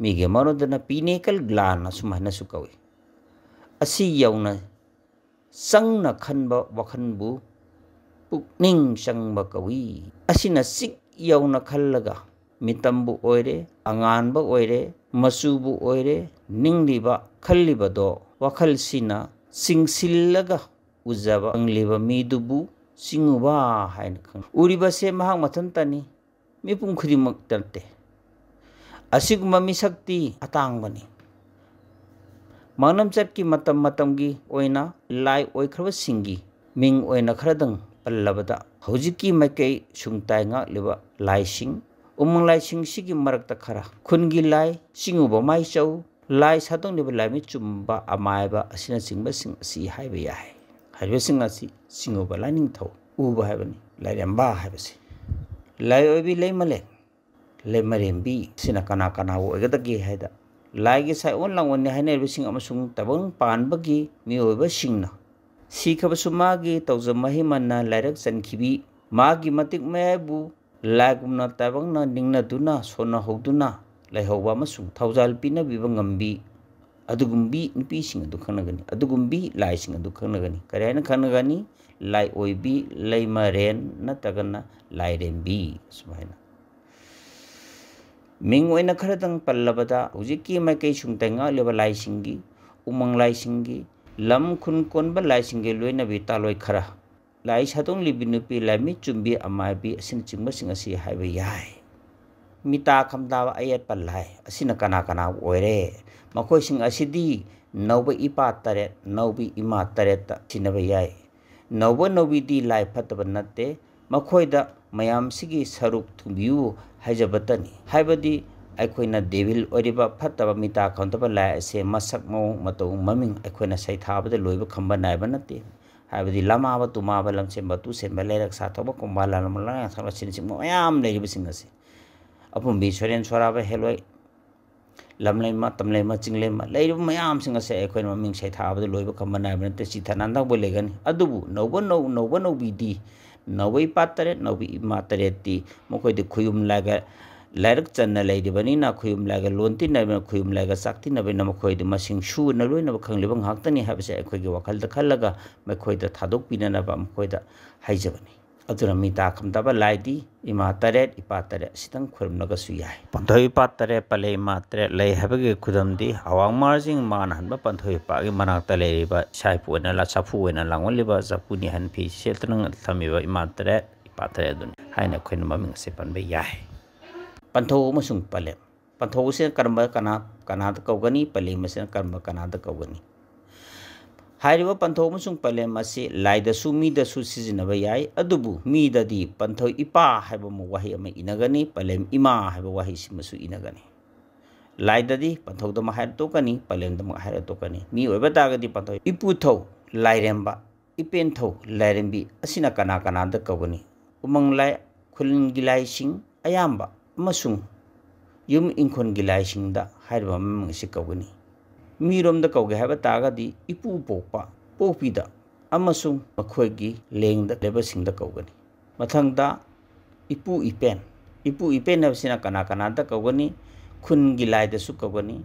ꯃꯤꯒꯤ ꯃꯔꯣꯟꯗꯅ ꯄꯤꯅꯦꯀꯜ ꯒ꯭ꯂꯥꯟ ꯑꯁꯨꯝ ꯍꯥꯏꯅꯁꯨ ꯀꯧꯏ꯫ ꯑꯁꯤ ꯌꯧꯅ ꯆꯪꯅ ꯈꯟꯕ ꯋꯥꯈꯜꯕꯨ ꯄꯨꯛꯅꯤꯡ ꯆꯪꯕ ꯀꯧꯏ꯫ ꯑꯁꯤꯅ ꯆꯤꯛ ꯌꯧꯅ ꯈꯜꯂꯒ ꯃꯤꯇꯝꯕꯨ ꯑꯣꯏꯔꯦ, ꯑꯉꯥꯟꯕ ꯑꯣꯏꯔꯦ, ꯃꯆꯨꯕꯨ ꯑꯣꯏꯔꯦ, ꯅꯤꯡꯂꯤꯕ ꯈꯜꯂꯤꯕꯗꯣ ꯋꯥꯈꯜꯁꯤꯅ ꯆꯤꯡꯁꯤꯜꯂꯒ ꯎꯖꯕ ꯈꯪꯂꯤꯕ ꯃꯤꯗꯨꯕꯨ ꯆꯤꯡꯎꯕ ꯍꯥꯏꯅ ꯈꯪꯅꯩ꯫ ꯎꯔꯤꯕꯁꯦ ꯃꯍꯥꯛ ꯃꯊꯟꯇꯅꯤ, ꯃꯤꯄꯨꯝ ꯈꯨꯗꯤꯡꯃꯛꯇ ꯅꯠꯇꯦ꯫ ꯑꯁꯤꯒꯨꯝꯕ ꯃꯤꯁꯛꯇꯤ ꯑꯇꯥꯡꯕꯅꯤ꯫ ꯃꯥꯡꯅꯝꯆꯠꯀꯤ ꯃꯇꯝ ꯃꯇꯝꯒꯤ ꯑꯣꯏꯅ ꯂꯥꯏ ꯑꯣꯏꯈ꯭ꯔꯕꯁꯤꯡꯒꯤ ꯃꯤꯡ ꯑꯣꯏꯅ ꯈꯔꯗꯪ ꯄꯜꯂꯕꯗ, ꯍꯧꯖꯤꯛꯀꯤ ꯃꯥꯏꯀꯩ ꯁꯨꯡꯇꯥꯏ ꯉꯥꯛꯂꯤꯕ ꯂꯥꯏꯁꯤꯡ, ꯎꯃꯪ ꯂꯥꯏꯁꯤꯡꯁꯤꯒꯤ ꯃꯔꯛꯇ ꯈꯔ, ꯈꯨꯟꯒꯤ ꯂꯥꯏ ꯆꯤꯡꯎꯕ ꯃꯥꯏꯆꯧ, ꯂꯥꯏ ꯁꯥꯗꯣꯡꯂꯤꯕ ꯂꯥꯏꯃꯤꯠ ꯆꯨꯝꯕ ꯑꯃꯥꯏꯕ ꯑꯁꯤꯅꯆꯤꯡꯕꯁꯤꯡ ꯑꯁꯤ ꯍꯥꯏꯕ ꯌꯥꯏ꯫ ꯍꯥꯏꯔꯤꯕꯁꯤꯡ ꯑꯁꯤ ꯆꯤꯡꯎꯕ ꯂꯥꯏꯅꯤꯡꯊꯧ ꯎꯕ ꯍꯥꯏꯕꯅꯤ, ꯂꯥꯏꯔꯦꯝꯕ ꯍꯥꯏꯕꯁꯤ꯫ ꯂꯥꯏ ꯑꯣꯏꯕꯤ ꯂꯩꯃꯂꯦꯟ, ꯂꯩꯃꯔꯦꯝꯕꯤ ꯑꯁꯤꯅ ꯀꯅꯥ ꯀꯅꯥꯕꯨ ꯑꯣꯏꯒꯗꯒꯦ ꯍꯥꯏꯗ, ꯂꯥꯏꯒꯤ ꯁꯥꯏꯑꯣꯟ ꯂꯥꯡꯑꯣꯟꯅꯤ ꯍꯥꯏꯅꯔꯤꯕꯁꯤꯡ ꯑꯃꯁꯨꯡ ꯇꯥꯏꯕꯪ ꯄꯥꯟꯕꯒꯤ ꯃꯤꯑꯣꯏꯕꯁꯤꯡꯅ ꯁꯤꯈ꯭ꯔꯕꯁꯨ ꯃꯥꯒꯤ ꯇꯧꯖ ꯃꯍꯩꯃꯟꯅ ꯂꯥꯏꯔꯛ ꯆꯟꯈꯤꯕꯤ, ꯃꯥꯒꯤ ꯃꯇꯤꯛ ꯃꯌꯥꯏꯕꯨ ꯂꯥꯏꯒꯨꯝꯅ ꯇꯥꯏꯕꯪꯅ ꯅꯤꯡꯅꯗꯨꯅ ꯁꯣꯟꯅꯍꯧꯗꯨꯅ ꯂꯩꯍꯧꯕ ꯑꯃꯁꯨꯡ ꯊꯧꯖꯥꯜ ꯄꯤꯅꯕꯤꯕ ꯉꯝꯕꯤ ꯑꯗꯨꯒꯨꯝꯕꯤ ꯅꯨꯄꯤꯁꯤꯡ ꯑꯗꯨ ꯈꯪꯅꯒꯅꯤ, ꯑꯗꯨꯒꯨꯝꯕꯤ ꯂꯥꯏꯁꯤꯡ ꯑꯗꯨ ꯈꯪꯅꯒꯅꯤ꯫ ꯀꯔꯤ ꯍꯥꯏꯅ ꯈꯪꯅꯒꯅꯤ? ꯂꯥꯏ ꯑꯣꯏꯕꯤ, ꯂꯩꯃꯔꯦꯟ ꯅꯠꯇ꯭ꯔꯒꯅ ꯂꯥꯏꯔꯦꯝꯕꯤ꯫ ꯑꯁꯨꯃꯥꯏꯅ ꯃꯤꯡ ꯑꯣꯏꯅ ꯈꯔꯗꯪ ꯄꯜꯂꯕꯗ, ꯍꯧꯖꯤꯛꯀꯤ ꯃꯥꯏꯀꯩ ꯁꯨꯡꯇ ꯉꯥꯛꯂꯤꯕ ꯂꯥꯏꯁꯤꯡꯒꯤ, ꯎꯃꯪ ꯂꯥꯏꯁꯤꯡꯒꯤ, ꯂꯝ ꯈꯨꯟ ꯀꯣꯟꯕ ꯂꯥꯏꯁꯤꯡꯒꯤ ꯂꯣꯏꯅꯕꯤ ꯇꯥꯂꯣꯏ ꯈꯔ, ꯂꯥꯏ ꯁꯥꯗꯣꯡꯂꯤꯕꯤ ꯅꯨꯄꯤ, ꯂꯥꯏꯃꯤꯠ ꯆꯨꯝꯕꯤ, ꯑꯃꯥꯏꯕꯤ ꯑꯁꯤꯅꯆꯤꯡꯕꯁꯤꯡ ꯑꯁꯤ ꯍꯥꯏꯕ ꯌꯥꯏ꯫ ꯃꯤꯇꯥ ꯈꯝꯗꯥꯕ ꯑꯌꯦꯠꯄ ꯂꯥꯏ ꯑꯁꯤꯅ ꯀꯅꯥ ꯀꯅꯥ ꯑꯣꯏꯔꯦ? ꯃꯈꯣꯏꯁꯤꯡ ꯑꯁꯤꯗꯤ ꯅꯧꯕ ꯏꯄꯥ ꯇꯔꯦꯠ, ꯅꯧꯕꯤ ꯏꯃꯥ ꯇꯔꯦꯠꯇ ꯁꯤꯟꯅꯕ ꯌꯥꯏ꯫ ꯅꯧꯕ ꯅꯧꯕꯤꯗꯤ ꯂꯥꯏ ꯐꯠꯇꯕ ꯅꯠꯇꯦ꯫ ꯃꯈꯣꯏꯗ ꯃꯌꯥꯝꯁꯤꯒꯤ ꯁꯔꯨꯛ ꯊꯨꯡꯕꯤꯌꯨ ꯍꯥꯏꯖꯕꯇꯅꯤ꯫ ꯍꯥꯏꯕꯗꯤ ꯑꯩꯈꯣꯏꯅ ꯗꯦꯚꯤꯜ ꯑꯣꯏꯔꯤꯕ ꯐꯠꯇꯕ ꯃꯤꯇꯥ ꯈꯝꯗꯕ ꯂꯥꯏ ꯑꯁꯦ ꯃꯁꯛ ꯃꯑꯣꯡ ꯃꯇꯧ ꯃꯃꯤꯡ ꯑꯩꯈꯣꯏꯅ ꯁꯩꯊꯥꯕꯗ ꯂꯣꯏꯕ ꯈꯝꯕ ꯅꯥꯏꯕ ꯅꯠꯇꯦ꯫ ꯍꯥꯏꯕꯗꯤ ꯂꯃꯥꯕ ꯇꯨꯃꯥꯕ ꯂꯝꯁꯦꯝꯕ ꯇꯨꯁꯦꯝꯕ ꯂꯩꯔꯛ ꯁꯥꯊꯧꯕ ꯀꯨꯝꯕ ꯂꯥꯂꯝꯕ ꯂꯥꯡꯁꯥꯡꯕ ꯑꯁꯤꯅꯆꯤꯡꯕ ꯃꯌꯥꯝ ꯂꯩꯔꯤꯕꯁꯤꯡ ꯑꯁꯤ ꯑꯄꯨꯝꯕꯤ ꯁꯣꯔꯦꯟ ꯁꯣꯔꯥꯕ ꯍꯦꯂꯣꯏ ꯂꯝꯂꯩꯃ, ꯇꯝꯂꯩꯃ, ꯆꯤꯡꯂꯩꯃ ꯂꯩꯔꯤꯕ ꯃꯌꯥꯝꯁꯤꯡ ꯑꯁꯦ ꯑꯩꯈꯣꯏꯅ ꯃꯃꯤꯡ ꯁꯩꯊꯥꯕꯗ ꯂꯣꯏꯕ ꯈꯝꯕ ꯅꯥꯏꯕ ꯅꯠꯇꯦ, ꯆꯤꯊ ꯅꯥꯟꯗꯧꯕ ꯂꯩꯒꯅꯤ꯫ ꯑꯗꯨꯕꯨ ꯅꯧꯕ ꯅꯧ-, ꯅꯧꯕ ꯅꯧꯕꯤꯗꯤ, ꯅꯧꯕ ꯏꯄꯥ ꯇꯔꯦꯠ, ꯅꯧꯕꯤ ꯏꯃꯥ ꯇꯔꯦꯠꯇꯤ ꯃꯈꯣꯏꯗꯤ ꯈꯨꯌꯨꯝ ꯂꯥꯏꯒ ꯂꯥꯏꯔꯤꯛ ꯆꯟꯅ ꯂꯩꯔꯤꯕꯅꯤꯅ, ꯈꯨꯌꯨꯝ ꯂꯥꯏꯒ ꯂꯣꯟ ꯇꯤꯟꯅꯕꯅꯤꯅ, ꯈꯨꯌꯨꯝ ꯂꯥꯏꯒ ꯆꯥꯛ ꯇꯤꯟꯅꯕꯅꯤꯅ ꯃꯈꯣꯏꯗꯤ ꯃꯁꯤꯡ ꯁꯨꯅ ꯂꯣꯏꯅꯃꯛ ꯈꯪꯂꯤꯕ ꯉꯥꯛꯇꯅꯤ ꯍꯥꯏꯕꯁꯦ ꯑꯩꯈꯣꯏꯒꯤ ꯋꯥꯈꯜꯗ ꯈꯜꯂꯒ ꯃꯈꯣꯏꯗ ꯊꯥꯗꯣꯛꯄꯤꯅꯅꯕ ꯃꯈꯣꯏꯗ ꯍꯥꯏꯖꯕꯅꯤ꯫ ꯑꯗꯨꯅ ꯃꯤꯇꯥ ꯈꯝꯗꯕ ꯂꯥꯏꯗꯤ ꯏꯃꯥ ꯇꯔꯦꯠ, ꯏꯄꯥ ꯇꯔꯦꯠ ꯑꯁꯤꯇꯪ ꯈꯨꯔꯨꯝꯂꯒꯁꯨ ꯌꯥꯏ꯫ ꯄꯟꯊꯧ ꯏꯄꯥ ꯇꯔꯦꯠ, ꯄꯂꯦ ꯏꯃꯥ ꯇꯔꯦꯠ ꯂꯩ ꯍꯥꯏꯕꯒꯤ ꯈꯨꯗꯝꯗꯤ ꯑꯋꯥꯡ ꯃꯥꯔꯖꯤꯡ ꯃꯥꯅ ꯍꯟꯕ ꯄꯟꯊꯧ ꯏꯄꯥꯒꯤ ꯃꯅꯥꯛꯇ ꯂꯩꯔꯤꯕ ꯏꯁꯥ ꯏꯄꯨ ꯑꯣꯏꯅ ꯂꯥ-, ꯆꯐꯨ ꯑꯣꯏꯅ ꯂꯥꯡꯑꯣꯜꯂꯤꯕ ꯆꯐꯨꯅꯤ ꯍꯥꯏꯅ ꯐꯤ ꯁꯦꯠꯇꯨꯅ ꯊꯝꯃꯤꯕ ꯏꯃꯥ ꯇꯔꯦꯠ, ꯏꯄꯥ ꯇꯔꯦꯠ ꯑꯗꯨꯅꯤ ꯍꯥꯏꯅ ꯑꯩꯈꯣꯏꯅ ꯃꯃꯤꯡ ꯑꯁꯤ ꯄꯟꯕ ꯌꯥꯏ꯫ ꯄꯟꯊꯧ ꯑꯃꯁꯨꯡ ꯄꯂꯦꯝ꯫ ꯄꯟꯊꯧ ꯑꯁꯤꯅ ꯀꯔꯝꯕ ꯀꯅꯥ, ꯀꯅꯥꯗ ꯀꯧꯒꯅꯤ? ꯄꯂꯦꯝ ꯑꯁꯤꯅ ꯀꯔꯝꯕ ꯀꯅꯥꯗ ꯀꯧꯒꯅꯤ? ꯍꯥꯏꯔꯤꯕ ꯄꯟꯊꯧ ꯑꯃꯁꯨꯡ ꯄꯂꯦꯝ ꯑꯁꯤ ꯂꯥꯏꯗꯁꯨ ꯃꯤꯗꯁꯨ ꯁꯤꯖꯤꯟꯅꯕ ꯌꯥꯏ, ꯑꯗꯨꯕꯨ ꯃꯤꯗꯗꯤ ꯄꯟꯊꯧ ꯏꯄꯥ ꯍꯥꯏꯕ ꯑꯃ ꯋꯥꯍꯩ ꯑꯃ ꯏꯅꯒꯅꯤ, ꯄꯂꯦꯝ ꯏꯃꯥ ꯍꯥꯏꯕ ꯋꯥꯍꯩꯁꯤꯃꯁꯨ ꯏꯅꯒꯅꯤ꯫ ꯂꯥꯏꯗꯗꯤ ꯄꯟꯊꯧꯗꯃꯛ ꯍꯥꯏꯔ ꯇꯣꯛꯀꯅꯤ, ꯄꯂꯦꯝꯗꯃꯛ ꯍꯥꯏꯔ ꯇꯣꯛꯀꯅꯤ꯫ ꯃꯤ ꯑꯣꯏꯕ ꯇꯥꯔꯒꯗꯤ ꯄꯟꯊꯧ ꯏꯄꯨꯊꯧ, ꯂꯥꯏꯔꯦꯝꯕ, ꯏꯄꯦꯟꯊꯧ, ꯂꯥꯏꯔꯦꯝꯕꯤ ꯑꯁꯤꯅ ꯀꯅꯥ ꯀꯅꯥꯗ ꯀꯧꯒꯅꯤ? ꯎꯃꯪ ꯂꯥꯏ, ꯈꯨꯜꯒꯤ ꯂꯥꯏꯁꯤꯡ ꯑꯌꯥꯝꯕ ꯑꯃꯁꯨꯡ ꯌꯨꯝ ꯏꯪꯈꯣꯜꯒꯤ ꯂꯥꯏꯁꯤꯡꯗ ꯍꯥꯏꯔꯤꯕ ꯃꯃꯤꯡ ꯑꯁꯤ ꯀꯧꯒꯅꯤ꯫ ꯃꯤꯔꯣꯝꯗ ꯀꯧꯒꯦ ꯍꯥꯏꯕ ꯇꯥꯔꯒꯗꯤ ꯏꯄꯨ ꯄꯣꯛꯄ, ꯄꯣꯛꯄꯤꯗ ꯑꯃꯁꯨꯡ ꯃꯈꯣꯏꯒꯤ ꯂꯦꯡꯗ ꯂꯩꯕꯁꯤꯡꯗ ꯀꯧꯒꯅꯤ꯫ ꯃꯊꯪꯗ ꯏꯄꯨ ꯏꯄꯦꯟ꯫ ꯏꯄꯨ ꯏꯄꯦꯟ ꯍꯥꯏꯕꯁꯤꯅ ꯀꯅꯥ ꯀꯅꯥꯗ ꯀꯧꯒꯅꯤ? ꯈꯨꯟꯒꯤ ꯂꯥꯏꯗꯁꯨ ꯀꯧꯒꯅꯤ,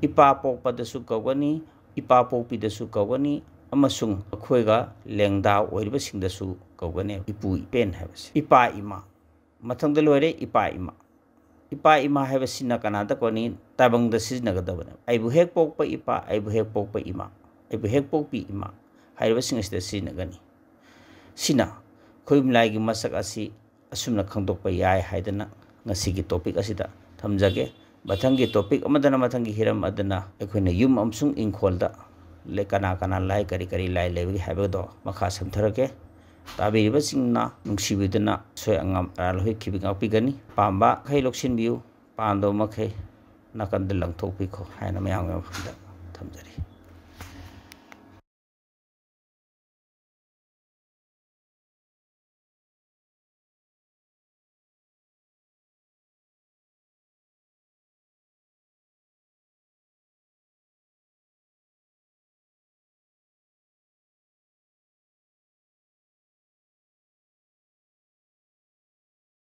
ꯏꯄꯥ ꯄꯣꯛꯄꯗꯁꯨ ꯀꯧꯒꯅꯤ, ꯏꯄꯥ ꯄꯣꯛꯄꯤꯗꯁꯨ ꯀꯧꯒꯅꯤ, ꯑꯃꯁꯨꯡ ꯑꯩꯈꯣꯏꯒ ꯂꯦꯡꯗꯥ ꯑꯣꯏꯔꯤꯕꯁꯤꯡꯗꯁꯨ ꯀꯧꯒꯅꯤ ꯏꯄꯨ ꯏꯄꯦꯟ ꯍꯥꯏꯕꯁꯤ꯫ ꯏꯄꯥ ꯏꯃꯥ꯫ ꯃꯊꯪꯗ ꯂꯣꯏꯔꯦ ꯏꯄꯥ ꯏꯃꯥ꯫ ꯏꯄꯥ ꯏꯃꯥ ꯍꯥꯏꯕꯁꯤꯅ ꯀꯅꯥꯗ ꯀꯧꯅꯤ? ꯇꯥꯏꯕꯪꯗ ꯁꯤꯖꯤꯟꯅꯒꯗꯕꯅꯦ꯫ ꯑꯩꯕꯨ ꯍꯦꯛ ꯄꯣꯛꯄ ꯏꯄꯥ, ꯑꯩꯕꯨ ꯍꯦꯛ ꯄꯣꯛꯄ ꯏꯃꯥ, ꯑꯩꯕꯨ ꯍꯦꯛ ꯄꯣꯛꯄꯤ ꯏꯃꯥ ꯍꯥꯏꯔꯤꯕꯁꯤꯡ ꯑꯁꯤꯗ ꯁꯤꯖꯤꯟꯅꯒꯅꯤ꯫ ꯁꯤꯅ ꯈꯣꯌꯨꯝ ꯂꯥꯏꯒꯤ ꯃꯁꯛ ꯑꯁꯤ ꯑꯁꯨꯝꯅ ꯈꯪꯗꯣꯛꯄ ꯌꯥꯏ ꯍꯥꯏꯗꯅ ꯉꯁꯤꯒꯤ topic ꯑꯁꯤꯗ ꯊꯝꯖꯒꯦ꯫ ꯃꯊꯪꯒꯤ topic ꯑꯃꯗꯅ, ꯃꯊꯪꯒꯤ ꯍꯤꯔꯝ ꯑꯗꯨꯅ ꯑꯩꯈꯣꯏꯅ ꯌꯨꯝ ꯑꯃꯁꯨꯡ ꯏꯪꯈꯣꯜꯗ ꯂꯩ-, ꯀꯅꯥ ꯀꯅꯥ ꯂꯥꯏ, ꯀꯔꯤ ꯀꯔꯤ ꯂꯥꯏ ꯂꯩꯕꯒꯦ ꯍꯥꯏꯕꯗꯣ ꯃꯈꯥ ꯁꯝꯊꯔꯛꯀꯦ꯫ ꯇꯥꯕꯤꯔꯤꯕꯁꯤꯡꯅ ꯅꯨꯡꯁꯤꯕꯤꯗꯨꯅ ꯑꯁꯣꯏ ꯑꯉꯥꯝ ꯑꯔꯥꯜ ꯍꯣꯏ ꯈꯤꯕꯤ ꯉꯥꯛꯄꯤꯒꯅꯤ꯫ ꯄꯥꯝꯕ ꯃꯈꯩ ꯂꯧꯁꯤꯟꯕꯤꯌꯨ, ꯄꯥꯝꯗꯕ ꯃꯈꯩ ꯅꯥꯀꯟꯗ ꯂꯪꯊꯣꯛꯄꯤꯈꯣ ꯍꯥꯏꯅ ꯃꯌꯥꯝꯒꯤ ꯃꯐꯝꯗ ꯊꯝꯖꯔꯤ꯫